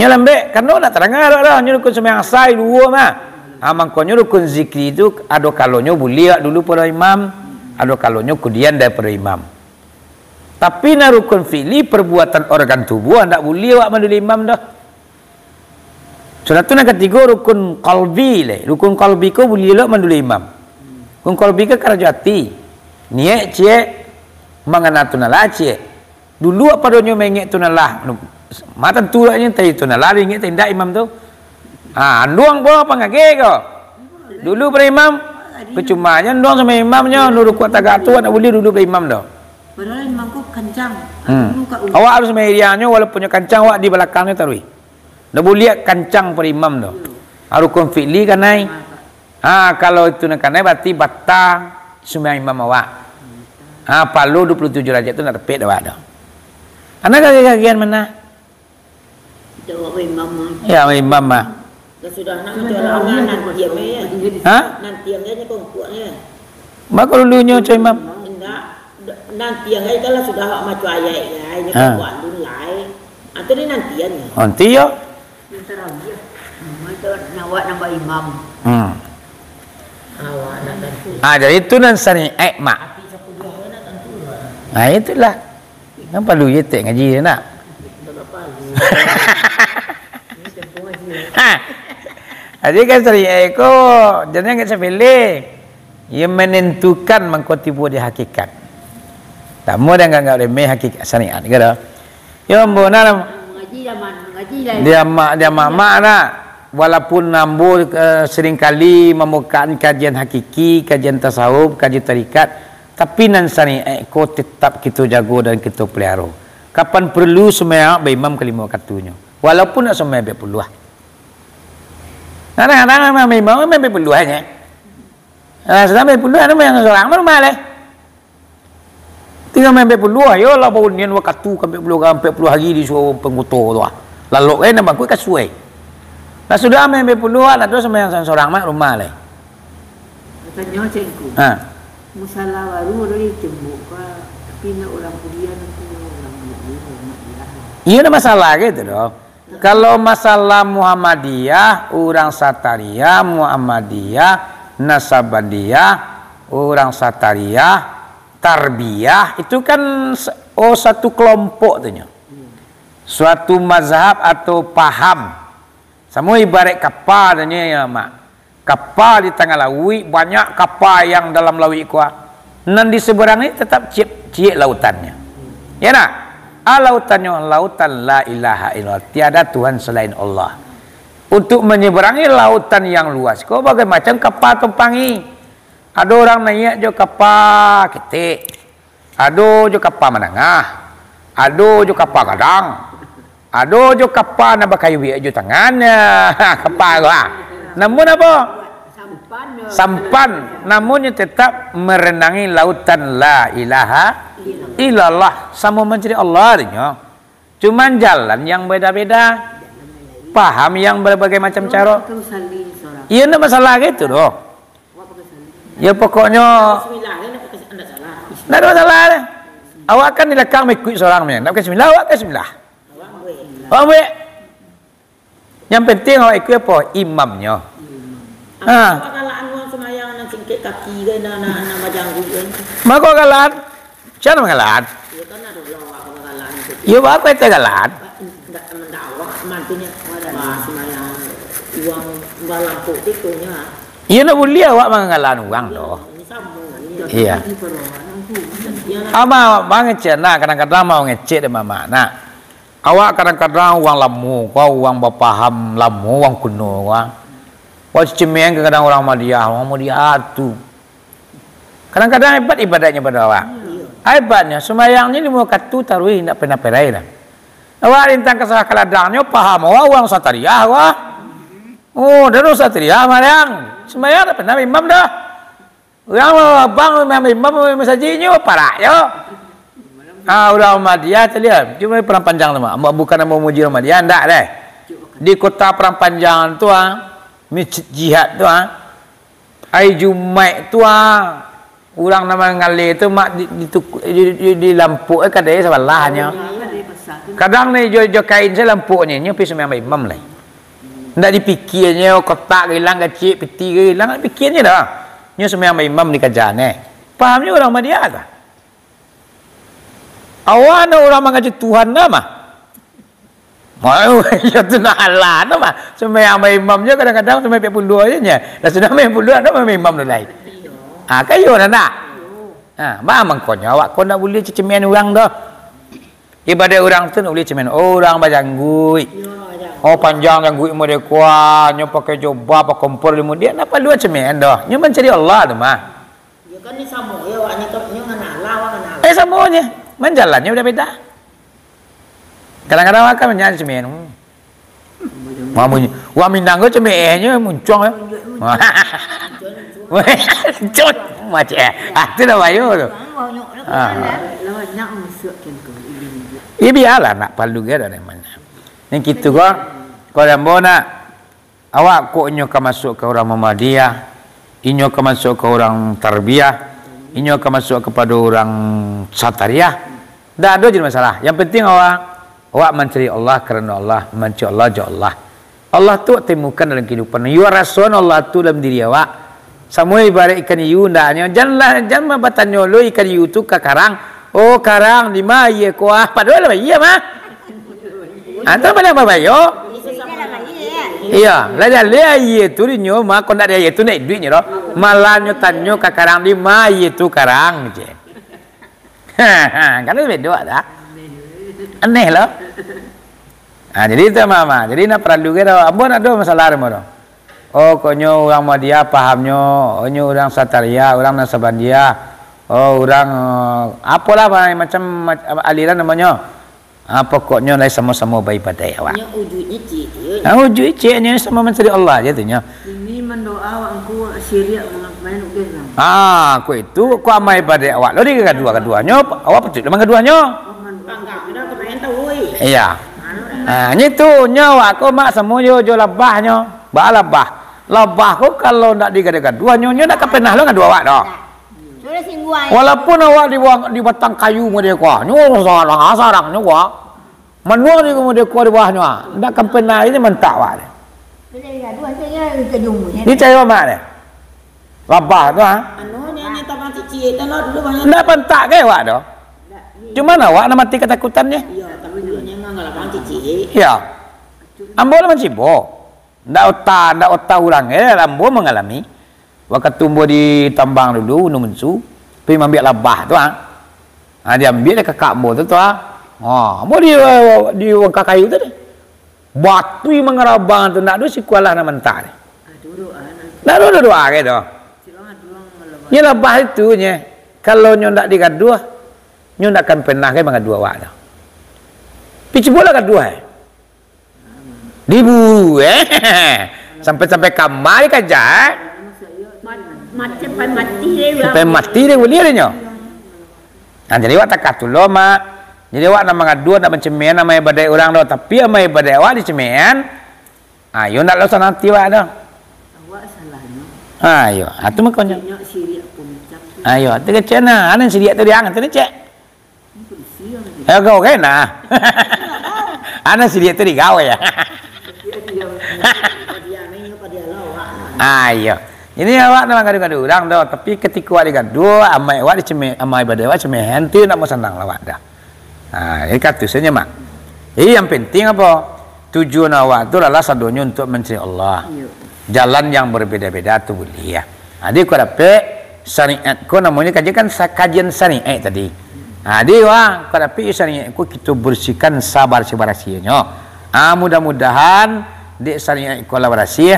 Nyo lambek, karano ndak tadanga awak dah, nyo rukun sumbayang asa, luhua mah. Ha, mangkonyo rukun zikri tu ado kalonyo buliah awak dulu pado imam, ado kalonyo kudian daripado imam. Tapi nan rukun fi'li, perbuatan organ tubuah, ndak buliah awak manduli imam dah. Sudah tu nan katigo, rukun qalbi lai. Rukun qalbi ko buliah lo manduli imam. Rukun qalbi ko karajo ati. Niaik ciek, mangana tu nan lah ciek. Dulu apo donyo maingek tu nan lah. Ma tantu lah nyo, tadi tu nan lah diingek, tadi indak imam tu. Ha, anduang ko pangageh ko. Dulu pado imam, percuma nyo anduang samo imam nyo, nu rukuak tagak tu, ndak buliah dulu pado imam tu. Padahal imam ko kancang. Hmm. Dulu ka Awak harus mairiangnyo, walaupun nyo kancang, awak di balakangnyo taruih. Ndak buliah kancang pado imam tu. Iyo. Ha, rukun fi'li kanai. Ha, kalau itu nan kanai, barati batang sumbayang imam awak. Ha, palo dua puluh tujuh darajat tu ndak dapek dek awak tu. Karano gagi-gagian mah. Jawab imam mah. Ya, imam mah. Dah sudah nak macam mana nanti apa ya? Ha? Nanti yang dia kongkuknya. Mako dulunyo cak imam. Indak. Nanti yang dia kalau sudah awak maco ayat ya, ini Ha. kongkuk alun lai. Atau ni nanti ya ni? Nanti yo. Yang tarawih. Memang tu nak awak nambah imam. Hmm. Awak nak tentu. Ah, jadi itu nan syariat, Mak. Tapi sepuluh awak nak tentu lah. Nah, itulah. Kan palu je tek ngaji je nak. Ha. Jadi kan syariat ko, jadi agak sepele. Ia menentukan mangko tibo di hakikat. Tamu dah anggap remeh hakikat syariat ke dah. Yo ambo nah. Mengaji zaman, mengaji lah. Dia mak, dia mamak nak. Walaupun ambo, eh, seringkali membukakan kajian hakiki, kajian tasawuf, kajian tarikat, tapi nan syariat ko tetap kito jago dan kito peliharo. Kapan perlu sumbayang baimam kalimo waktunyo. Walaupun nak sumbayang ampek puluah. Kadang-kadang memang baimam, memang ampek puluah aja. Nah, sudah ampek puluah, anu yang sorang rumah leh. Tinggal main ampek puluah, yo lah baunian wakatu ka ampek puluah, ka ampek puluah hari di suruh pengkuto tu ah. Lalok kan nak bangkut ka suai. Nah, sudah main ampek puluah, nak terus main sorang-sorang mak rumah leh. Tanyo Cengku. Ha. Musala baru ado di Cembuk ka, tapi nak urang kuliah tu urang dulu, urang kuliah. Iyo, ada masalah gitu doh. Kalau masalah Muhammadiyah, urang Satariah, Muhammadiyah, Nasabandiyah, urang Satariah, Tarbiyah, itu kan s-, oh, satu kelompok tu nyo. Suatu mazhab atau paham. Samo ibarat kapa tu nyo, ya, Mak. Kapa di tangah lauik, banyak kapa yang dalam lauik ko. Nan di seberang ni tetap ciek, ciek lautannyo. Ya nak? Ah, lautannyo, lautan la ilaha illallah. Tiada Tuhan selain Allah. Untuk menyeberangi lautan yang luas ko, bagai macam kapa tumpangi. Ado urang naiak jo kapa ketek. Ado jo kapa manangah, ado jo kapa gadang, ado jo kapa nan bakayuik jo tangan, kapa tu, ha. Namun apo? Sampan. Sampan, namunnyo tetap marenangi lautan la ilaha illallah, samo mancari Allah tu nyo. Cuman jalan yang beda-beda, paham yang berbagai macam caro. Iyo, ndak masalah gitu doh. Ya, pokoknyo, ndak ada masalah lah. Awak kan di belakang mengikuti seorang ni. Ndak pakai bismillah, awak pakai bismillah. Awak buek. Yang penting awak ikut apa? Imamnyo. Ha. Apa kalaan urang sembahyang nan singkek kaki ke, nan, nan, nan bajangguik ke? Mako kalaan. Siapa nan kalaan? Ya kan ada lah awak kalaan itu. Ya, apa itu kalaan? Ndak mendakwah, mantunya. Ada sembahyang urang balampok itu nya. Iyo, ndak buliah awak manggalaan urang doh. Iyo. Ama mangecek nah, kadang-kadang mau ngecek dek mamak nah. Awak kadang-kadang urang lamo ko, urang bapaham lamo, urang kuno ko. Awak cemeh kadang-kadang urang Muhammadiyah, urang Muhammadiyah tu. Kadang-kadang hebat ibadatnyo pado awak. Hebatnyo, sumbayangnyo limo wakatu taruih, indak pernah perai doh. Awak rintang ka sawah ka ladangnyo, paham awak urang Satariah, wah. Oh, dah urang Satariah, Mariang. Sumbayang dak pernah imam dah. Urang abang imam, imam masajiknyo, paraknyo. Ah, urang Muhammadiyah tadi, ah, cuma Padang Panjang tu, Mak. Bukan ambo muji urang Muhammadiyah, ndak deh. Di kota Padang Panjang tu, ah, Masjid Jihad tu, ah, Ari Jumaik tu, ah, urang nan manggaleh tu, Mak, di, di, di, di, di lampuak, eh, kadai sabalahnyo. Kadang ni jo, jo kain sajo lampuaknyo, nyo pai sumbayang baimam lai. Ndak dipikianyo, kotak ka ilang kacik, piti ka ilang, ndak dipikianyo doh. Nyo sumbayang baimam di kajanyo. Pahamnyo urang Muhammadiyah tu. Awak ndak urang mangaji Tuhan dah mah. Mau, iyo tu ndak alah tu mah. Sumbayang baimam je kadang-kadang sumbayang ampek puluah je nyo. Dah sudah ampek puluah, dah baimam tu lai. Ah, kayo dah ndak? Ah, baa mangkonyo awak ko ndak buliah cecemehan urang doh. Ibarat urang tu ndak buliah cemehan. Oh, urang bajangguik. Oh, panjang jangguik model ko, nyo pakai jobah, pakai kompor di mudiak, ndak paralu cemehan doh. Nyo mancari Allah tu mah. Yo kan ni samo, yo awaknyo tu, nyo ngan alah, awak ngan alah. Eh, samonyo. Manjalannyo udah beda. Kadang-kadang awak kan manyalah cemen. Hmm. Wah, munyi. Wah, Minang ko cemen nyo muncuang, eh. Muncuang. Macam, eh. Ah, tu dah bayo tu. Ah. Ya, bialah, ndak paralu ge dah, mana. Yang kitu ko, kalau ambo nak, awak kok inyo ka masuak ka urang Muhammadiyah, inyo ka masuak ka urang Tarbiyah, inyo ka masuak kapado urang Satariah. Ndak ado jadi masalah. Yang penting awak, awak mancari Allah karano Allah, mancari Allah jo Allah. Allah tu temukan dalam kehidupan. Iyo rasoan Allah tu dalam diri awak. Samo ibarat ikan hiu, ndaknyo, janlah, jan batanyo lo ikan hiu tu ka karang, Oh, karang di ma aia ko ah? Padohal lah aia mah. Antah paliang babayo. Iya, lah jaleh aia tu dinyo mah, kok ndak di aia tu ndak iduiknyo doh. Malah nyo tanyo ka karang, di ma aia tu karang, cek. Kan beda dah. Aneh lah. Ha, jadi itu mah, mah. Jadi nak paralu ke doh. Ambo ndak ado masalah ambo doh. Oh, kok nyo urang Muhammadiyah pahamnyo, oh, nyo urang Satariah, urang Naksabandiah, oh, urang, eh, apolah ma-, macam, mac-, aliran namonyo. Ah, pokoknyo lai samo-samo baibadaik awak. Nyo ujuiknyo ciek tu. Ah, ujuik cieknyo samo mancari Allah je tu nyo. Ini mandoa awak angku siriak main udah lah. Ah, kok itu, kok amal ibadaik awak lo digaduah-gaduahnyo, awak patuik lo manggaduahnyo. Iya. Ah, nyo itu, nyo awak ko mak samo jo, jo labahnyo. Baa labah. Labah ko kalau ndak digaduah-gaduah, nyo, nyo ndak ka penah lo ngaduah awak doh. Sudah singguang. Walaupun awak di, di batang kayu model ko, nyo sarang, sarang nyo ko. Manuang di model ko di bawahnyo, ndak ka penah ini mantak awak ni. Sudah digaduah, saya ke jumbo, ya. Ni cari mak ni. Labah tu, ha? Anu, nyo, nyo tabang cici, itu lo dulu banyak. Ndak pantak ke awak tu? Ndak, ni. Cuman awak nak mati ketakutan ni. Iya, tapi dulu nyo ngan labang cici. Iya. Ambo lah mancibo. Ndak ota, ndak ota urang, eh, ambo mangalami. Wakatu ambo di tambang dulu, Gunung Mengsu, pai maambiak labah tu, ha. Ha, diambiak dek kakak ambo tu, tu, ha. Ha, ambo di, di wangka kayu tu deh. Batui mangarabang tu, ndak ado sikualah nan mantak deh. Ndak ado doa ke tu. Nyo labah itu nye, kalau nyo ndak digaduah, nyo ndak akan pernah ke mangaduah awak tu. Pi cubolah gaduah, eh. Diburu, eh. Sampai-sampai kamari kaja, eh. Mat-, mat-, sampai mati deh urang. Sampai mati deh, buliah deh nyo. Nah, jadi awak takah tu lo, Mak. Jadi awak nak mangaduah, nak mancemean amal ibadaik urang tu. Tapi amal ibadaik awak dicemean, ayo ndak lo sanang ati awak tu. Awak salahnyo. Ayo, ah, tu makonyo. Keceknyo siriak puncak tu. Ayo, tu kecek nah. Anu siriak tu diang, tu dicek. Eh, kau kan, nah. Anak siriak tu digawe, ya. Ah, iya. Jadi awak nak gaduah-gaduah urang tu, tapi ketika awak digaduah, amal awak dicemeh, amal ibadah awak cemehan tu, nak mau sanang lah awak dah. Ah, jadi katusnya, Mak. Jadi yang penting apa? Tujuan awak tu adalah sadonyo untuk mencari Allah. Iya. Jalan yang berbeda-beda tu boleh, ya. Ha, jadi kok dapek syariat ko namonyo kaji kan sa-, kajian syariat tadi. Ha, jadi wah, kok dapek syariat ko kito bersihkan sabarasih-barasihnyo. Ha, mudah-mudahan dek syariat ko lah barasih,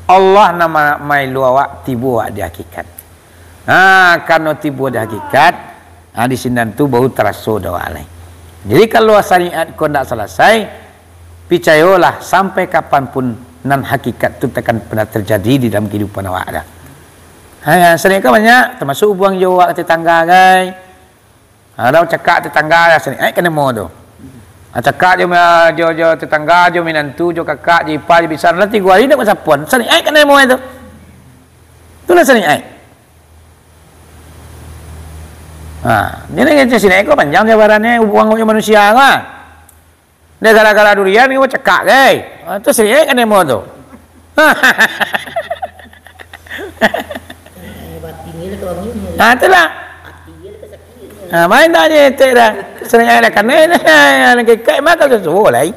Allah nan ma-, maelo awak tibo awak di hakikat. Ha, karano tibo di hakikat, ha, di sinan tu baru taraso doa lai. Jadi kalau syariat ko ndak salasai, picayolah, sampai kapan pun nan hakikat tu takkan pernah terjadi di dalam kehidupan awak dah. Ha, syariat ko banyak, termasuk hubungan jo awak tetangga, gai. Ha, dah cakak tetangga, syariat ka namo tu. Ha, cakak jo, jo, jo tetangga, jo minantu, jo kakak, jo ipa, jo bisan, lah tigo hari ndak basapoan, syariat ka namo tu. Itulah syariat. Ha, jadi kecek syariat ko panjang jabarannyo, hubungan jo manusia ko, ha. Dah gara-gara durian ko cakak, gai. Ha, tu syariat ka namo tu. Ha, itulah. Ha, main dah je, etek dah. Syariat dah kanai dah. Yang kekek mah kalau suruh lai.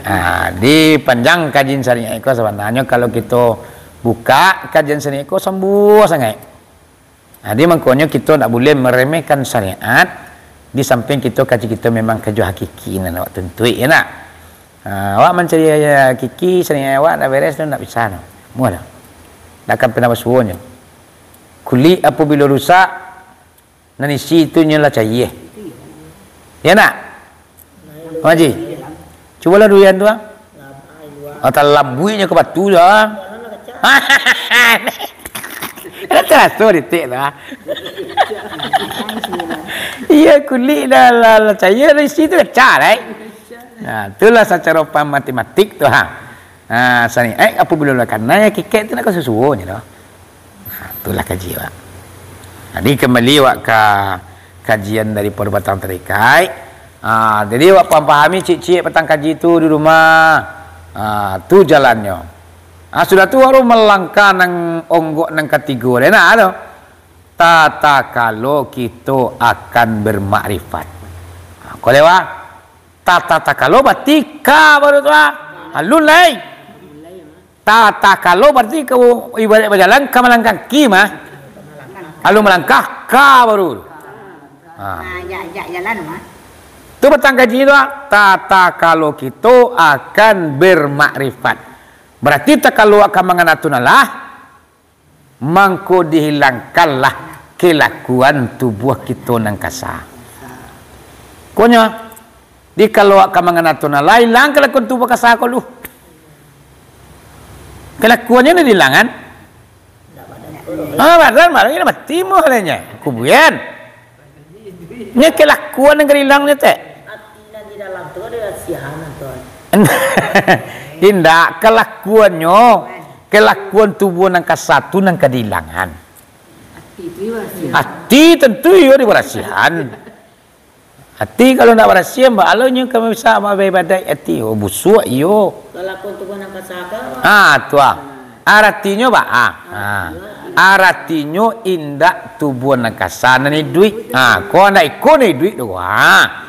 Ha, di panjang kajian syariat ko sabananyo kalau kito buka kajian syariat ko sambuah sangaik. Jadi, mangkonyo kito ndak buliah meremehkan syariat, di samping kito kaji kito memang kajo hakiki nan awak tuntuik, ya ndak? Ha, awak mancari hakiki, syariat awak ndak beres tu, ndak bisa tu. Muah tu. Ndak akan pernah basuo nyo. Kulik apabilo rusak, nan isi tu nyo lah caia. Ya ndak? Mak Haji, cubolah durian tu, ah. Oh, talambuiknyo ka batu tu, ah. Kan taraso detek tu, ah. Iya, kulik dah lah, lah caia, isi tu pecah, right? Nah, itulah sacaro paham matematik tu, ha. Ha, syariat apabilo lah kanai, hakikat tu ndak ka susuo nyo tu. Ha, itulah kaji awak. Jadi, kembali awak ka kajian dari Perbatang Tarikai. Ha, jadi, awak paham-pahami ciek-ciek patang kaji tu di rumah. Ha, tu jalannyo. Ha, sudah tu, baru malangkah nan onggok nan katigo. Dah nak tu. Tatakalo kito akan bermakrifat. Ha, ko lewat. Tatakalo berarti ka baru tu, ah. Alun lai. Tatakalo berarti ka ibarat bajalan ka malangkah kaki mah. Alun malangkah ka baru. Ha. Ah, jak, jak jalan mah. Tu batang kaji tu, ah. Tatakalo kito akan bermakrifat. Berarti takalo akan mangana tu nalah, mangko dihilangkanlah kelakuan tubuah kito nan kasa. Konyo, dikalo ka mangana tu nalah, ilang kelakuan tubuah kasa ko lu. Kelakuannyo ni dihilangan. Ah, badan, badan ini mati mah lah nyo. Kuburan. Nyo kelakuan nan ka dihilangnyo tek. Ati nan di dalam tu ado rasiahan, Tuan. Indak, kelakuannyo, kelakuan tubuah nan kasa tu nan ka dihilangan. Ati tu barasiah. Ati tantu iyo dibarasiahan. Ati kalau ndak barasiah, baa lo nyo ka bisa baibadat ati, oh, busuak iyo. Kelakuan tubuah nan kasa ka? Ah, tu ah. Aratinyo baa? Ah. Aratinyo indak tubuah nan kasa nan iduik. Ah, ko ndak iko nan iduik tu. Ah.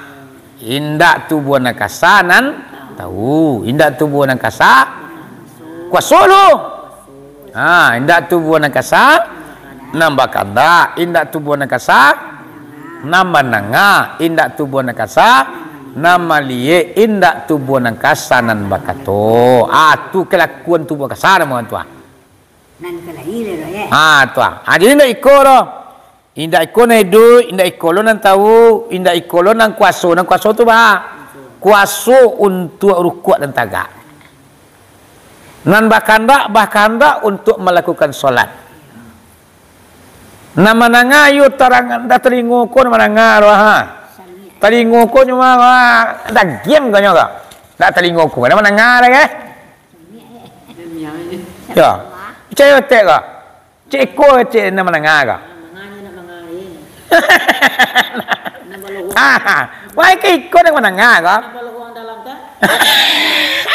Indak tubuah nan kasa nan tahu, indak tubuah nan kasa kuaso lo. Ha, indak tubuah nan kasa nan bakandak, indak tubuah nan kasa nan mandanga, indak tubuah nan kasa nan maliek, indak tubuah nan kasa nan bakato. Ah, tu kelakuan tubuah kasa namo tu, ah. Nan ka lai lai, yo. Ah, tu, ah. Ah, jadi indak iko doh. Indak iko nan iduik, indak iko lo nan tahu, indak iko lo nan kuaso. Nan kuaso tu baa? Kuaso untuak rukuak dan tagak. Nan bakandak, bakandak untuak malakukan solat. Nan mandanga iyo tarang, dah talingo ko nan mandanga tu, ha. Talingo ko cuma, ha, dagiang ko nyo ko. Dak talingo ko, nan mandanga dah, kan? Yo. Picayo tek ko. Cek iko, cek nan mandanga ko. Ah, wah, iko, iko nan mandanga ko.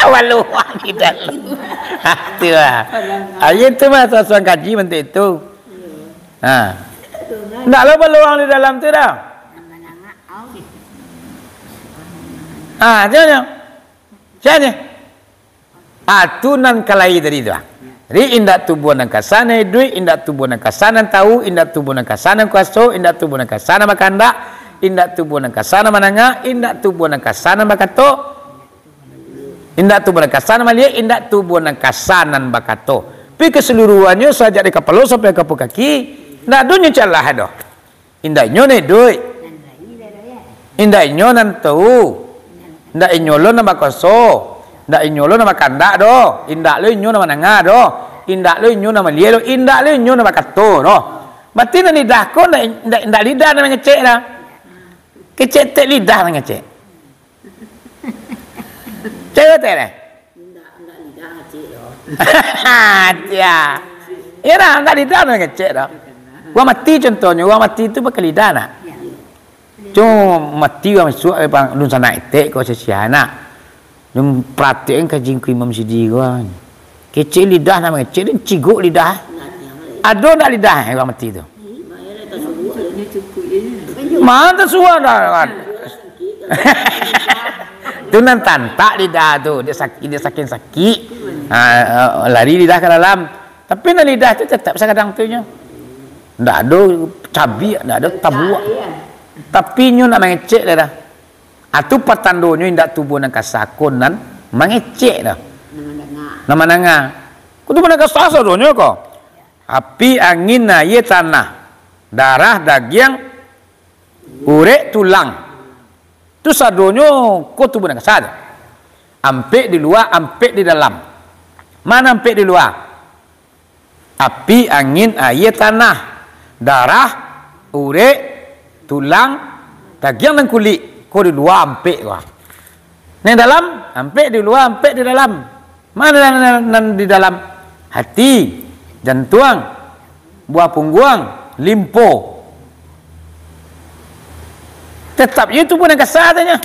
Waluang di dalam. Tu lah. Ayo tu mah, suang kaji bantuak itu. Ha. Ndak lo baluang di dalam tu dah. Ha, jangan. Jangan. Ah, tu nan ka lai tadi tu, ah. Jadi, indak tubuah nan kasa nan iduik, indak tubuah nan kasa nan tahu, indak tubuah nan kasa nan kuaso, indak tubuah nan kasa nan bakandak, indak tubuah nan kasa nan mandanga, indak tubuah nan kasa nan bakato, indak tubuah nan kasa nan maliek, indak tubuah nan kasa nan bakato. Tapi keseluruhannyo sajak dari kapalo sampai ka kaki, indak ado nyo calah doh. Indak inyo nan iduik. Indak inyo nan tahu. Indak inyo lo nan bakuaso. Indak inyo lo nan bakandak doh. Indak lo inyo nan mandanga doh. Indak lo inyo nan maliek doh. Indak lo inyo nan bakato doh. Berarti nan lidah ko indak, indak, indak lidah nan mangecek dah. Kecek tek lidah nan mangecek. Cewek teh deh. Indak, indak lidah ngecek doh. Cia. Iyo dah, indak lidah nan ngecek doh. Urang mati contohnyo, urang mati tu pakai lidah nak? Cuma mati urang masuak, eh, bang, dunsanak etek ko sia-sia nak. Dun perhatian ka jingku imam sidi ko. Kecek lidah nak mangecek, dun cigok lidah. Ado ndak lidah, eh, urang mati tu? Mana tasuah dah kan? Tu nan tantak lidah tu, dia sakit, dia saking sakit. Ha, eh, lari lidah ka dalam. Tapi nan lidah tu tetap sakadang tu nyo. Ndak ado cabiak, ndak ado tabuak. Tapi nyo nak mangecek lidah. Ah, tu patandonyo indak tubuah nan kasa ko nan mangecek dah. Nan mandanga. Nan mandanga. Ko tubuah nan kasa sadonyo ko. Api, angin, aia, tanah, darah, dagiang, urek, tulang. Tu sadonyo ko tubuah nan kasa tu. Ampek di lua, ampek di dalam. Mano ampek di lua? Api, angin, aia, tanah, darah, urek, tulang, dagiang, nan kulik. Ko di lua ampek ko. Nan dalam, ampek di lua, ampek di dalam. Mano nan, nan, nan di dalam? Hati, jantuang, buah pungguang, limpo. Tetap je tubuah nan kasa tu nyo.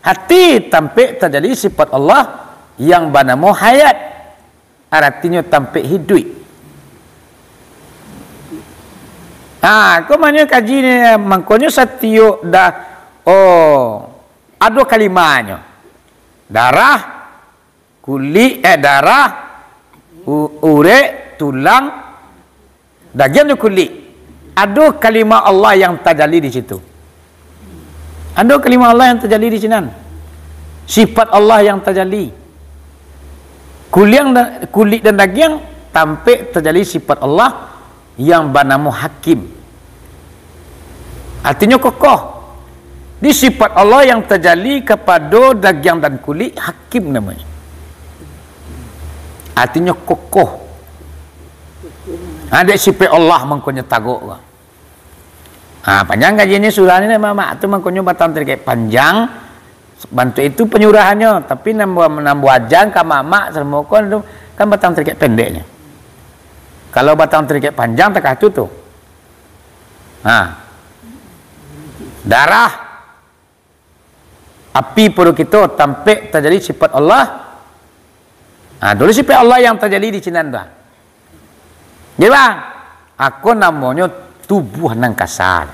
Hati tampek tajadi sifat Allah yang banamo hayat. Aratinyo tampek hiduik. Ha, ko mangkonyo kaji ni, mangkonyo satiok da-, oh, ado kalimanyo. Darah, kulik, eh, darah, u-, urek, tulang, dagiang jo kulik. Ado kalimah Allah yang tajali di situ. Ado kalimah Allah yang tajali di sinan. Sifat Allah yang tajali. Kuliang dan, kulik dan dagiang, tampek tajali sifat Allah yang banamo Hakim. Artinyo kokoh. Di sifat Allah yang tajali kapado dagiang dan kulik, Hakim namonyo. Artinyo kokoh. Ha, dek sifat Allah mangkonyo tagok ko. Ha, panjang kajiannyo surah ni, Mak. Tu mangkonyo batang tarikek panjang, bantuak itu panyurahannyo. Tapi nan ba-, nan baaja ka mamak, samo ko tu, kan batang tarikek pendeknyo. Kalau batang tarikek panjang, takah tu, tu. Ha. Darah, api pado kito, tampek tajadi sifat Allah. Ha, dulu sifat Allah yang tajadi di sinan tu. Jadi, bang, ako namonyo tubuah nan kasa.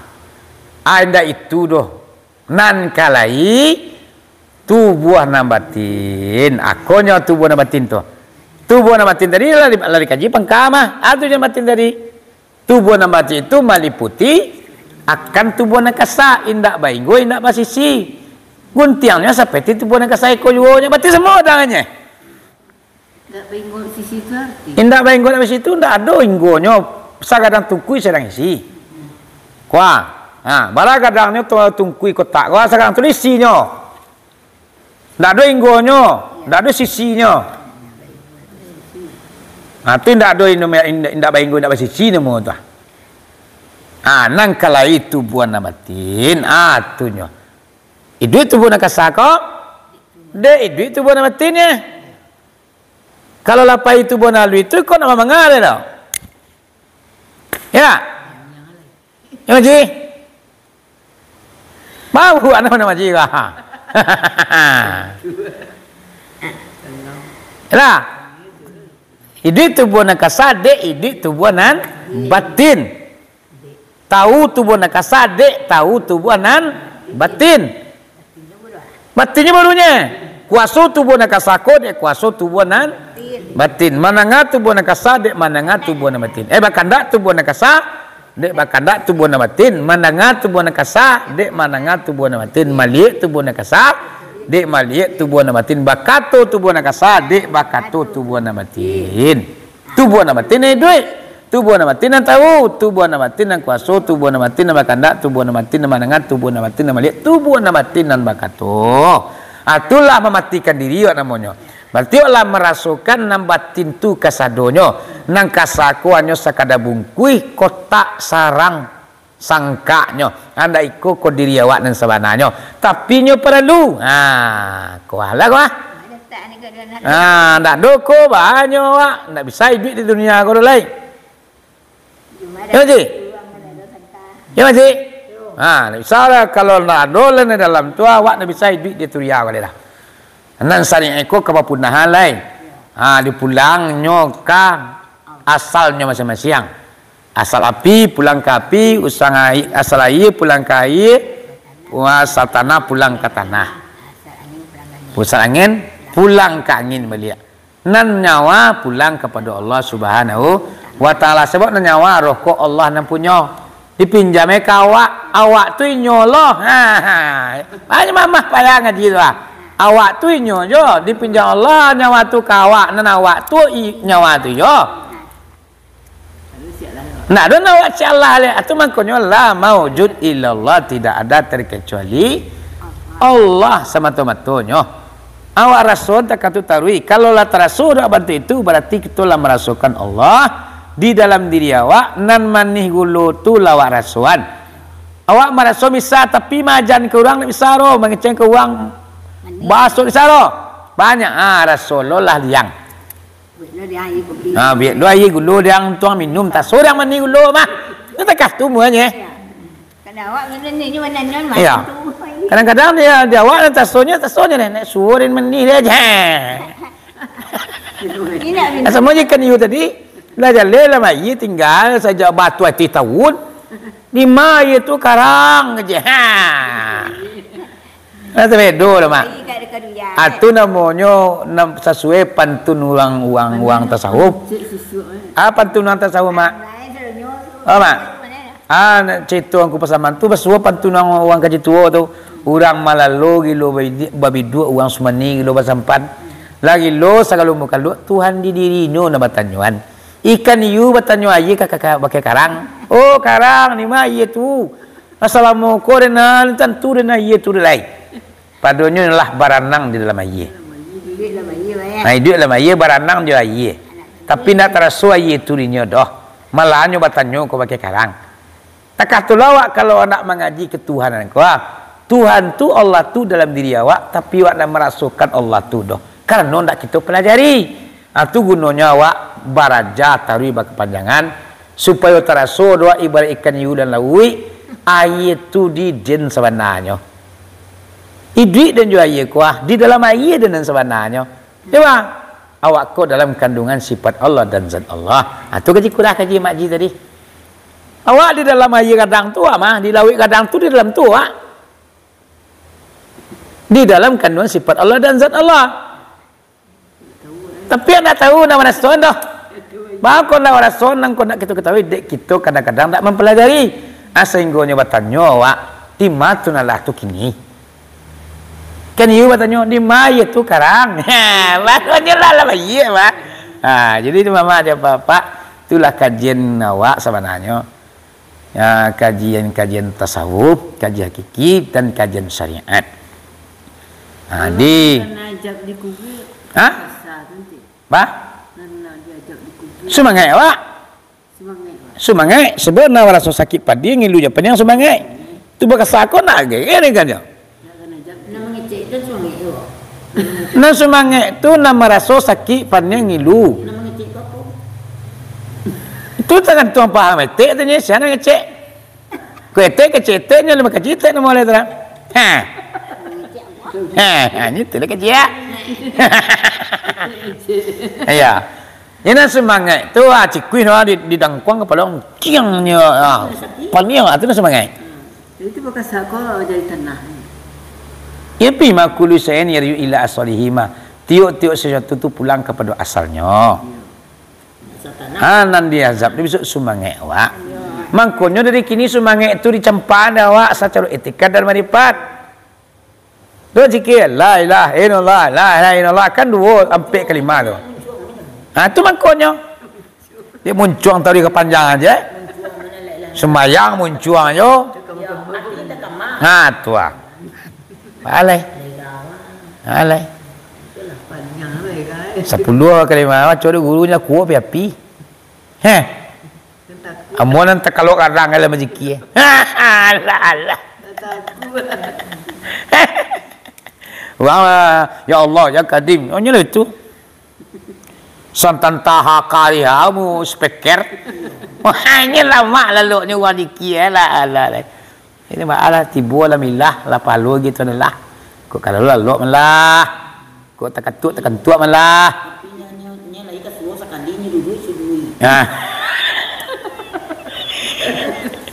Ah, indak itu doh. Nan ka lai, tubuah nan batin. Akonyo tubuah nan batin tu. Tubuah nan batin tadi lah di-, lah dikaji pangka mah. Ah, tubuah nan batin tadi. Tubuah nan batin itu maliputi akan tubuah nan kasa, indak bainggo, indak basisi. Guntiangnyo sapeti tubuah nan kasa iko juo nyo, batin samo tanganyo. Indak bainggo sisi tu arti? Indak bainggo, indak basisi tu, indak ado inggonyo, sagadang tungkui, sagadang isi. Kuah. Ha, bara gadangnyo tu tungkui kotak, kuah sagadang tu isinyo. Ndak ado inggonyo, ndak ado sisinyo. Ha, tu ndak ado ino, indak, indak bainggo, indak basisi namo tu. Ha, nan ka lai tubuah nan batin, ha, tu nyo. Iduik tubuah nan kasa ko, dek iduik tubuah nan batinnyo. Kalau lah pai tubuah nan aluih tu, ko nak mamanga dek tu. Ya? Ya, Maji? Baru anak nak Maji lah. Lah. Iduik tubuah nan kasa, dek iduik tubuah nan batin. Tau tubuah nan kasa, dek tau tubuah nan batin. Batinnyo barunyo. Kuaso tubuah nan kasa ko, dek kuaso tubuah nan batin. Mandanga tubuah nan kasa, dek mandanga tubuah nan batin. Eh, bakandak tubuah nan kasa, dek bakandak tubuah nan batin. Mandanga tubuah nan kasa, dek mandanga tubuah nan batin. Maliek tubuah nan kasa, dek maliek tubuah nan batin. Bakato tubuah nan kasa, dek bakato tubuah nan batin. Tubuah nan batin nan iduik. Tubuah nan batin nan tau. Tubuah nan batin nan kuaso. Tubuah nan batin nan bakandak. Tubuah nan batin nan mandanga. Tubuah nan batin nan maliek. Tubuah nan batin nan bakato. Ah, tu lah mamatikan diri awak namonyo. Barati awak lah marasokan nan batin tu kasadonyo. Nan kasa ko hanyo sakadar bungkuih, kotak, sarang, sangkaknyo. Ndak iko ko diri awak nan sabananyo. Tapi nyo paralu. Ha, kuahlah kuah. Ha, ndak ado ko banyo awak. Ndak bisa iduik di dunia ko doh lai. Ya, Maji? Ya, Maji? Ha, ndak bisa lah. Kalau ndak ado lah di dalam tu, awak ndak bisa iduik di dunia ko lai lah. Nan sariak iko ka bapunahan lai. Ha, dipulangnyo ka asalnyo masiang-masiang. Asal api pulang ka api, usang ai-, asal aia pulang ka aia, asal tanah pulang ka tanah. Asal angin pulang ka angin baliak. Nan nyawa pulang kapado Allah Subhanahu wa Ta'ala. Sabab nan nyawa roh ko Allah nan punyo. Dipinjamnyo ka awak, awak tu inyo lo. Ha, ha. Banyak mamah payah ngaji tu, ah. Awak tu inyo jo, dipinjam Allah nyawa tu ka awak, nan awak tu i-, nyawa tu jo. Ndak ado nan awak caliak lai. Atu mangkonyo la maujud illallah, tidak ada terkecuali Allah samato-matonyo. Awak raso takah tu taruih. Kalau lah taraso dek bantuak itu, barati kito lah marasokan Allah di dalam diri awak, nan manih gulo tu lah awak rasoan. Awak maraso bisa, tapi maajan ka urang ndak bisa doh, mangecek ka urang baso bisa doh. Banyak, ah, raso lo lah liang. Buek lo di aia kopi. Ha, buek lo aia gulo diang tuang minum, taso diang manih gulo mah. Itu takah tu muanyo. Ya. Kadang awak minum ni, ni mana nyon, mana Iya. tu. Kadang-kadang dia, dia awak nan tasonyo, tasonyo nek, nek suo den manih dia je. Ini nak minum. Samo je kan iyo tadi, lah jaleh lah aia tingga sajak batu ati taun. Di ma aia tu karang je. Ha. Lah tabedo lah, Mak. Aia ka, ka duyan. Ah, tu namonyo nam-, sasuai pantun urang, urang, urang tasawuf. Cik susu, eh. Ah, pantun urang tasawuf, Mak. Lain selalunya tu. Oh, Mak. Mana? Ah, nak carito angku pasaman tu, basuo pantun urang, urang kaji tuo tu. Urang malalo gilo babidi-, babiduak, urang sumani gilo basampan. Lah gilo sagalo mukaluak, Tuhan di dirinyo nan batanyoan. Ikan hiu batanyo aia ka, ka, ka, bakeh karang. "Oh, karang, di ma aia tu? Asalamo ko den, tantu den aia tu lai." Padonyo lah baranang di dalam aia. Iduik dalam aia, Bah, ya? Ha, iduik dalam aia, baranang jo aia. Tapi ndak taraso aia tu dinyo doh. Malahnyo batanyo ko bakeh karang. Takah tu lo awak kalau nak mangaji ketuhanan ko, ah. Tuhan tu, Allah tu dalam diri awak, tapi awak ndak marasokan Allah tu doh. Karano ndak kito palajari. Ah, tu gunonyo awak baraja taruih bakapanjangan, supayo taraso doh ibarat ikan hiu dalam lauik, aia tu di den sabananyo. Iduik den jo aia ko, ah, di dalam aia den nan sabananyo. Yo, Bah? Awak ko dalam kandungan sifat Allah dan zat Allah. Ah, tu kaji kurah kaji Mak Ji tadi. Awak di dalam aia gadang tu, ah, mah, di lauik gadang tu, di dalam tu, ah. Di dalam kandungan sifat Allah dan zat Allah. Tapi ndak tahu, ndak maraso doh. Baa kok ndak maraso, nan kok ndak kito katahui, dek kito kadang-kadang ndak mampalajari. Ah, sahinggonyo batanyo awak, "Di ma tu nan lah tu kini?" Kan iyo batanyo, "Di ma aia tu karang?" Ha, baru nyo lah, lah baiak, Bah. Ha, jadi tu, Mamak jo Bapak, itulah kajian awak sabananyo. Ya, kajian-kajian tasawuf, kajian hakiki, dan kajian syariat. Ha, di Karena ajab di kubur, Ha? Asa tu, Cik. Bah? Karena diajab di kubur. Sumangaik awak. Sumangaik, Bah. Sumangaik. Sabab nan maraso sakik padiah, ngilu jo paniang sumangaik. Tu bakasa ko nak agak-agak ni kan, jo? Nak kena jam-, nak mangecek tu sumangaik tu. Nan sumangaik tu nan maraso sakik paniang ngilu. Nak mangecek tu apa? Tu tagantuang paham etek tu nyo, sia nan ngecek. Ko etek kecek etek nyo, lima kaji etek namo lai tu lah. Ha. Ha, ha, nyo tu lah kaji, ya. Iya. Nyo nan sumangaik tu, ah, cikuih no, di, di dangkuang kapalo, kiang nyo, ah, paniang, ah, tu nan sumangaik. Jadi tu bakasa ko jadi tanah. Ya, fi ma kullu syai'in yarji'u ila asalihi ma. Tiok-tiok sasuatu tu pulang kapado asalnyo. Asal tanah. Ha, nan diazab tu bisuak sumangaik awak. Mangkonyo dari kini sumangaik tu dicampa dek awak sacaro etika dan maripat. Tu zikir, "La ilaha illallah, la ilaha illallah," kan duo, ampek kalima tu. Ha, tu mangkonyo. Dek muncuang tadi kapanjangan je. Sumbayang muncuang jo. Ha, tu ah. Alai. Alai. Sapuluah kalima, maco dek gurunyo kuo api-api. Heh. Amuah nan takalok kadang dalam mazikir. Alah, alah. Urang, "Ya Allah, ya Kadim." Oh, nyo lah itu. Santan taha kariha mu speaker. Wah, nyo lamak laloknyo urang zikir, alah, alah, alah. Ini maaf lah, tibo lah milah, lah palo gitu lah. Kok kalau lalok malah. Kok takatuak, takantuak malah. Tapi nyo, nyo, nyo lai ka suo sakali nyo duduak suduik. Nah.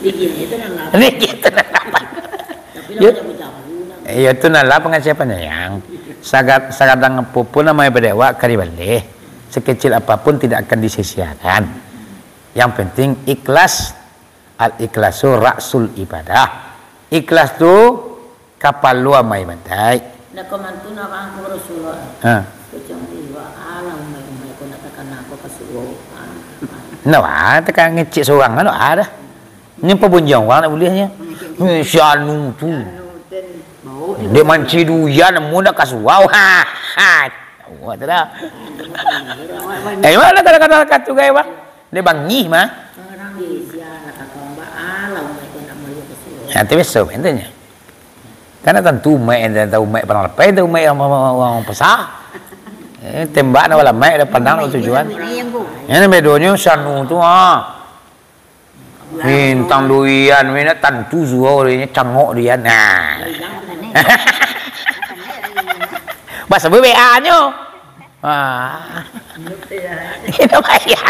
Ni gitu nah lah. Ni gitu nah lah. Tapi lah Yo. Jabu-jabu nah. Iyo, tu nah lah pangasiapan yang sagat-, sagadang apo pun namo ibadah awak kari baleh. Sekecil apapun tidak akan disia-siakan. Yang penting ikhlas. Al-ikhlasu ra'sul ibadah. Ikhlas tu kapalo amal ibadah. Ndak ko mantun urang ko Rasulullah. Ha. Kucing iwa alam umaik-umaik ko nak takana ko ka suo. Ndak wah, takana ngecek surang kan ndak ada. Nyo pabunjiang urang ndak buliah nyo. Nyo si anu tu. Dek manci duyan mun ndak ka suo. Ha. Ha. Awak tu dah. Eh, mana kadang-kadang katu gai, Bang? Dia bangih mah. Orang Malaysia lah kata orang ba-, alah umaik ko nak malihat ka suo. Ya, tapi so, intinya. Karena tantu umaik yang tahu umaik padang lapeh, tahu umaik yang orang, orang, orang besar. Eh, tembak nak bala umaik, dah pandang nak tujuan. Ini yang bu. Ini bedonyo sanu tu, ha. Bintang durian, weh, nak tantu suo durian, cangok durian. Nah. Bahasa B A nyo. Ah. Itu bahaya.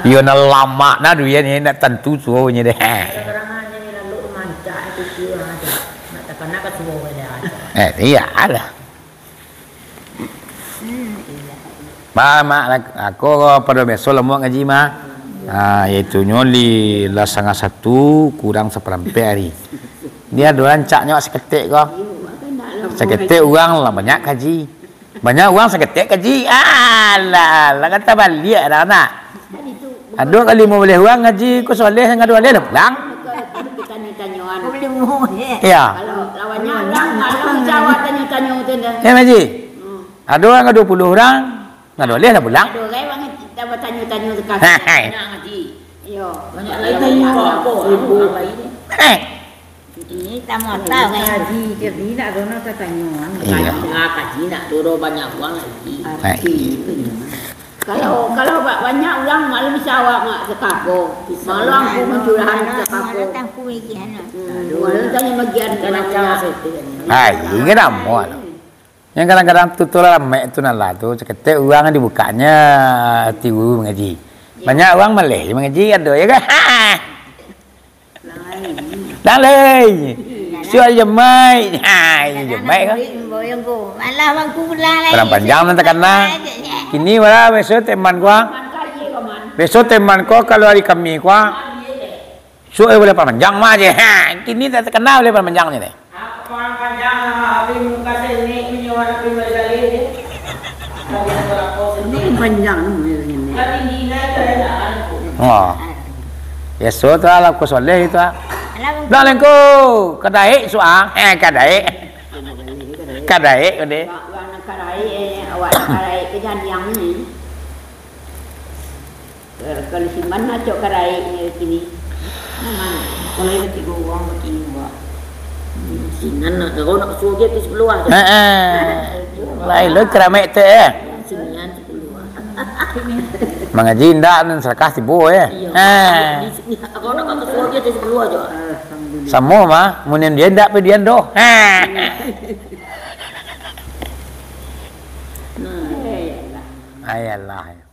Iyo, nak lamak nah duit ni, nak tantu tuo nyo deh. Kadang-kadang aja ni lalu mancak itu tu aja. Nak takana ka tuo aja. Eh, iyolah. Hmm, iya. Ma, ma, lak-, ako pado biaso lambuak ngaji, ma. Ha, yaitunyo li lah sangah satu kurang saparampek ari. Ni ado rancaknyo saketek ko. Saketek urang lah banyak kaji. Banyak urang saketek kaji. Alah, lah kata baliak dah nak. Ado ka limo baleh urang ngaji, ko Soleh ngado aleh lah pulang. Iyo. Kalau lawannya urang, malam bisa awak tanyo-tanyo tu dah. Ya, Maji. Hmm. Ado urang ka duo puluah urang, ngado aleh lah pulang. Ado urang kita batanyo-tanyo dekat. Hai. Nak ngaji. Iyo. Banyak lagi tanyo apa? Ibu. Urang lain ni. Heh. Ini tamu tahu kan? Kaji, jadi nak dono tatanyo, kan? Iya. Kaji, ah, kaji nak dono banyak uang lagi. Hai. Kaji itu ni. Kalau, kalau ba-, banyak ulang, malam bisa awak mak sekapo. Malam aku mencurahan sekapo. Datang ku megian. Hmm, malam tanya megian. Kan macam banyak. Hai, ingat amuah. Yang kadang-kadang tu, tu lah, mek tu nah lah tu, saketek urang dibukaknyo tiwu mangaji. Ya. Banyak urang maleh mangaji, ado ya kan? Lai. Dah lai. Suai jemai. Ha, jemai kan? Malah bangku pulang lai. Padang Panjang nan takana. Kini wala biaso teman gua. Biaso teman ko kalau hari Kamis gua. Suai bulan Panjang mah je. Ha, kini tak takana bulan Panjang ni deh. Apa Padang Panjang, ah, abih muka sengek, minyo anak abih balik-balik je. Ini panjang ni, ini. Tapi dina itu ada anak. Oh. Biaso tu lah, ko Soleh itu ah. Alah, bang. Dah lengko, kadaik suang. Eh, kadaik. Kadaik, kadaik. Wak, wak nak kadaik, eh, awak nak kadaik ke jadiang ni. Eh, kalau siman acok karaiknyo kini. Aman. Kalau yang tigo urang bakini, Wak. Sinan nak, kalau nak suruh dia tu sepuluh ah. Heeh. Lain lo keramek tu, eh. Sinan sepuluh ah. Mangaji indak nan sarakah tibo, eh. Iya. Ha. Di, di, kalau nak suruh dia tu sepuluh aja. Alhamdulillah. Samo mah, mun dia indak pe dia doh. Ha. Nah, iyalah. Ayalah.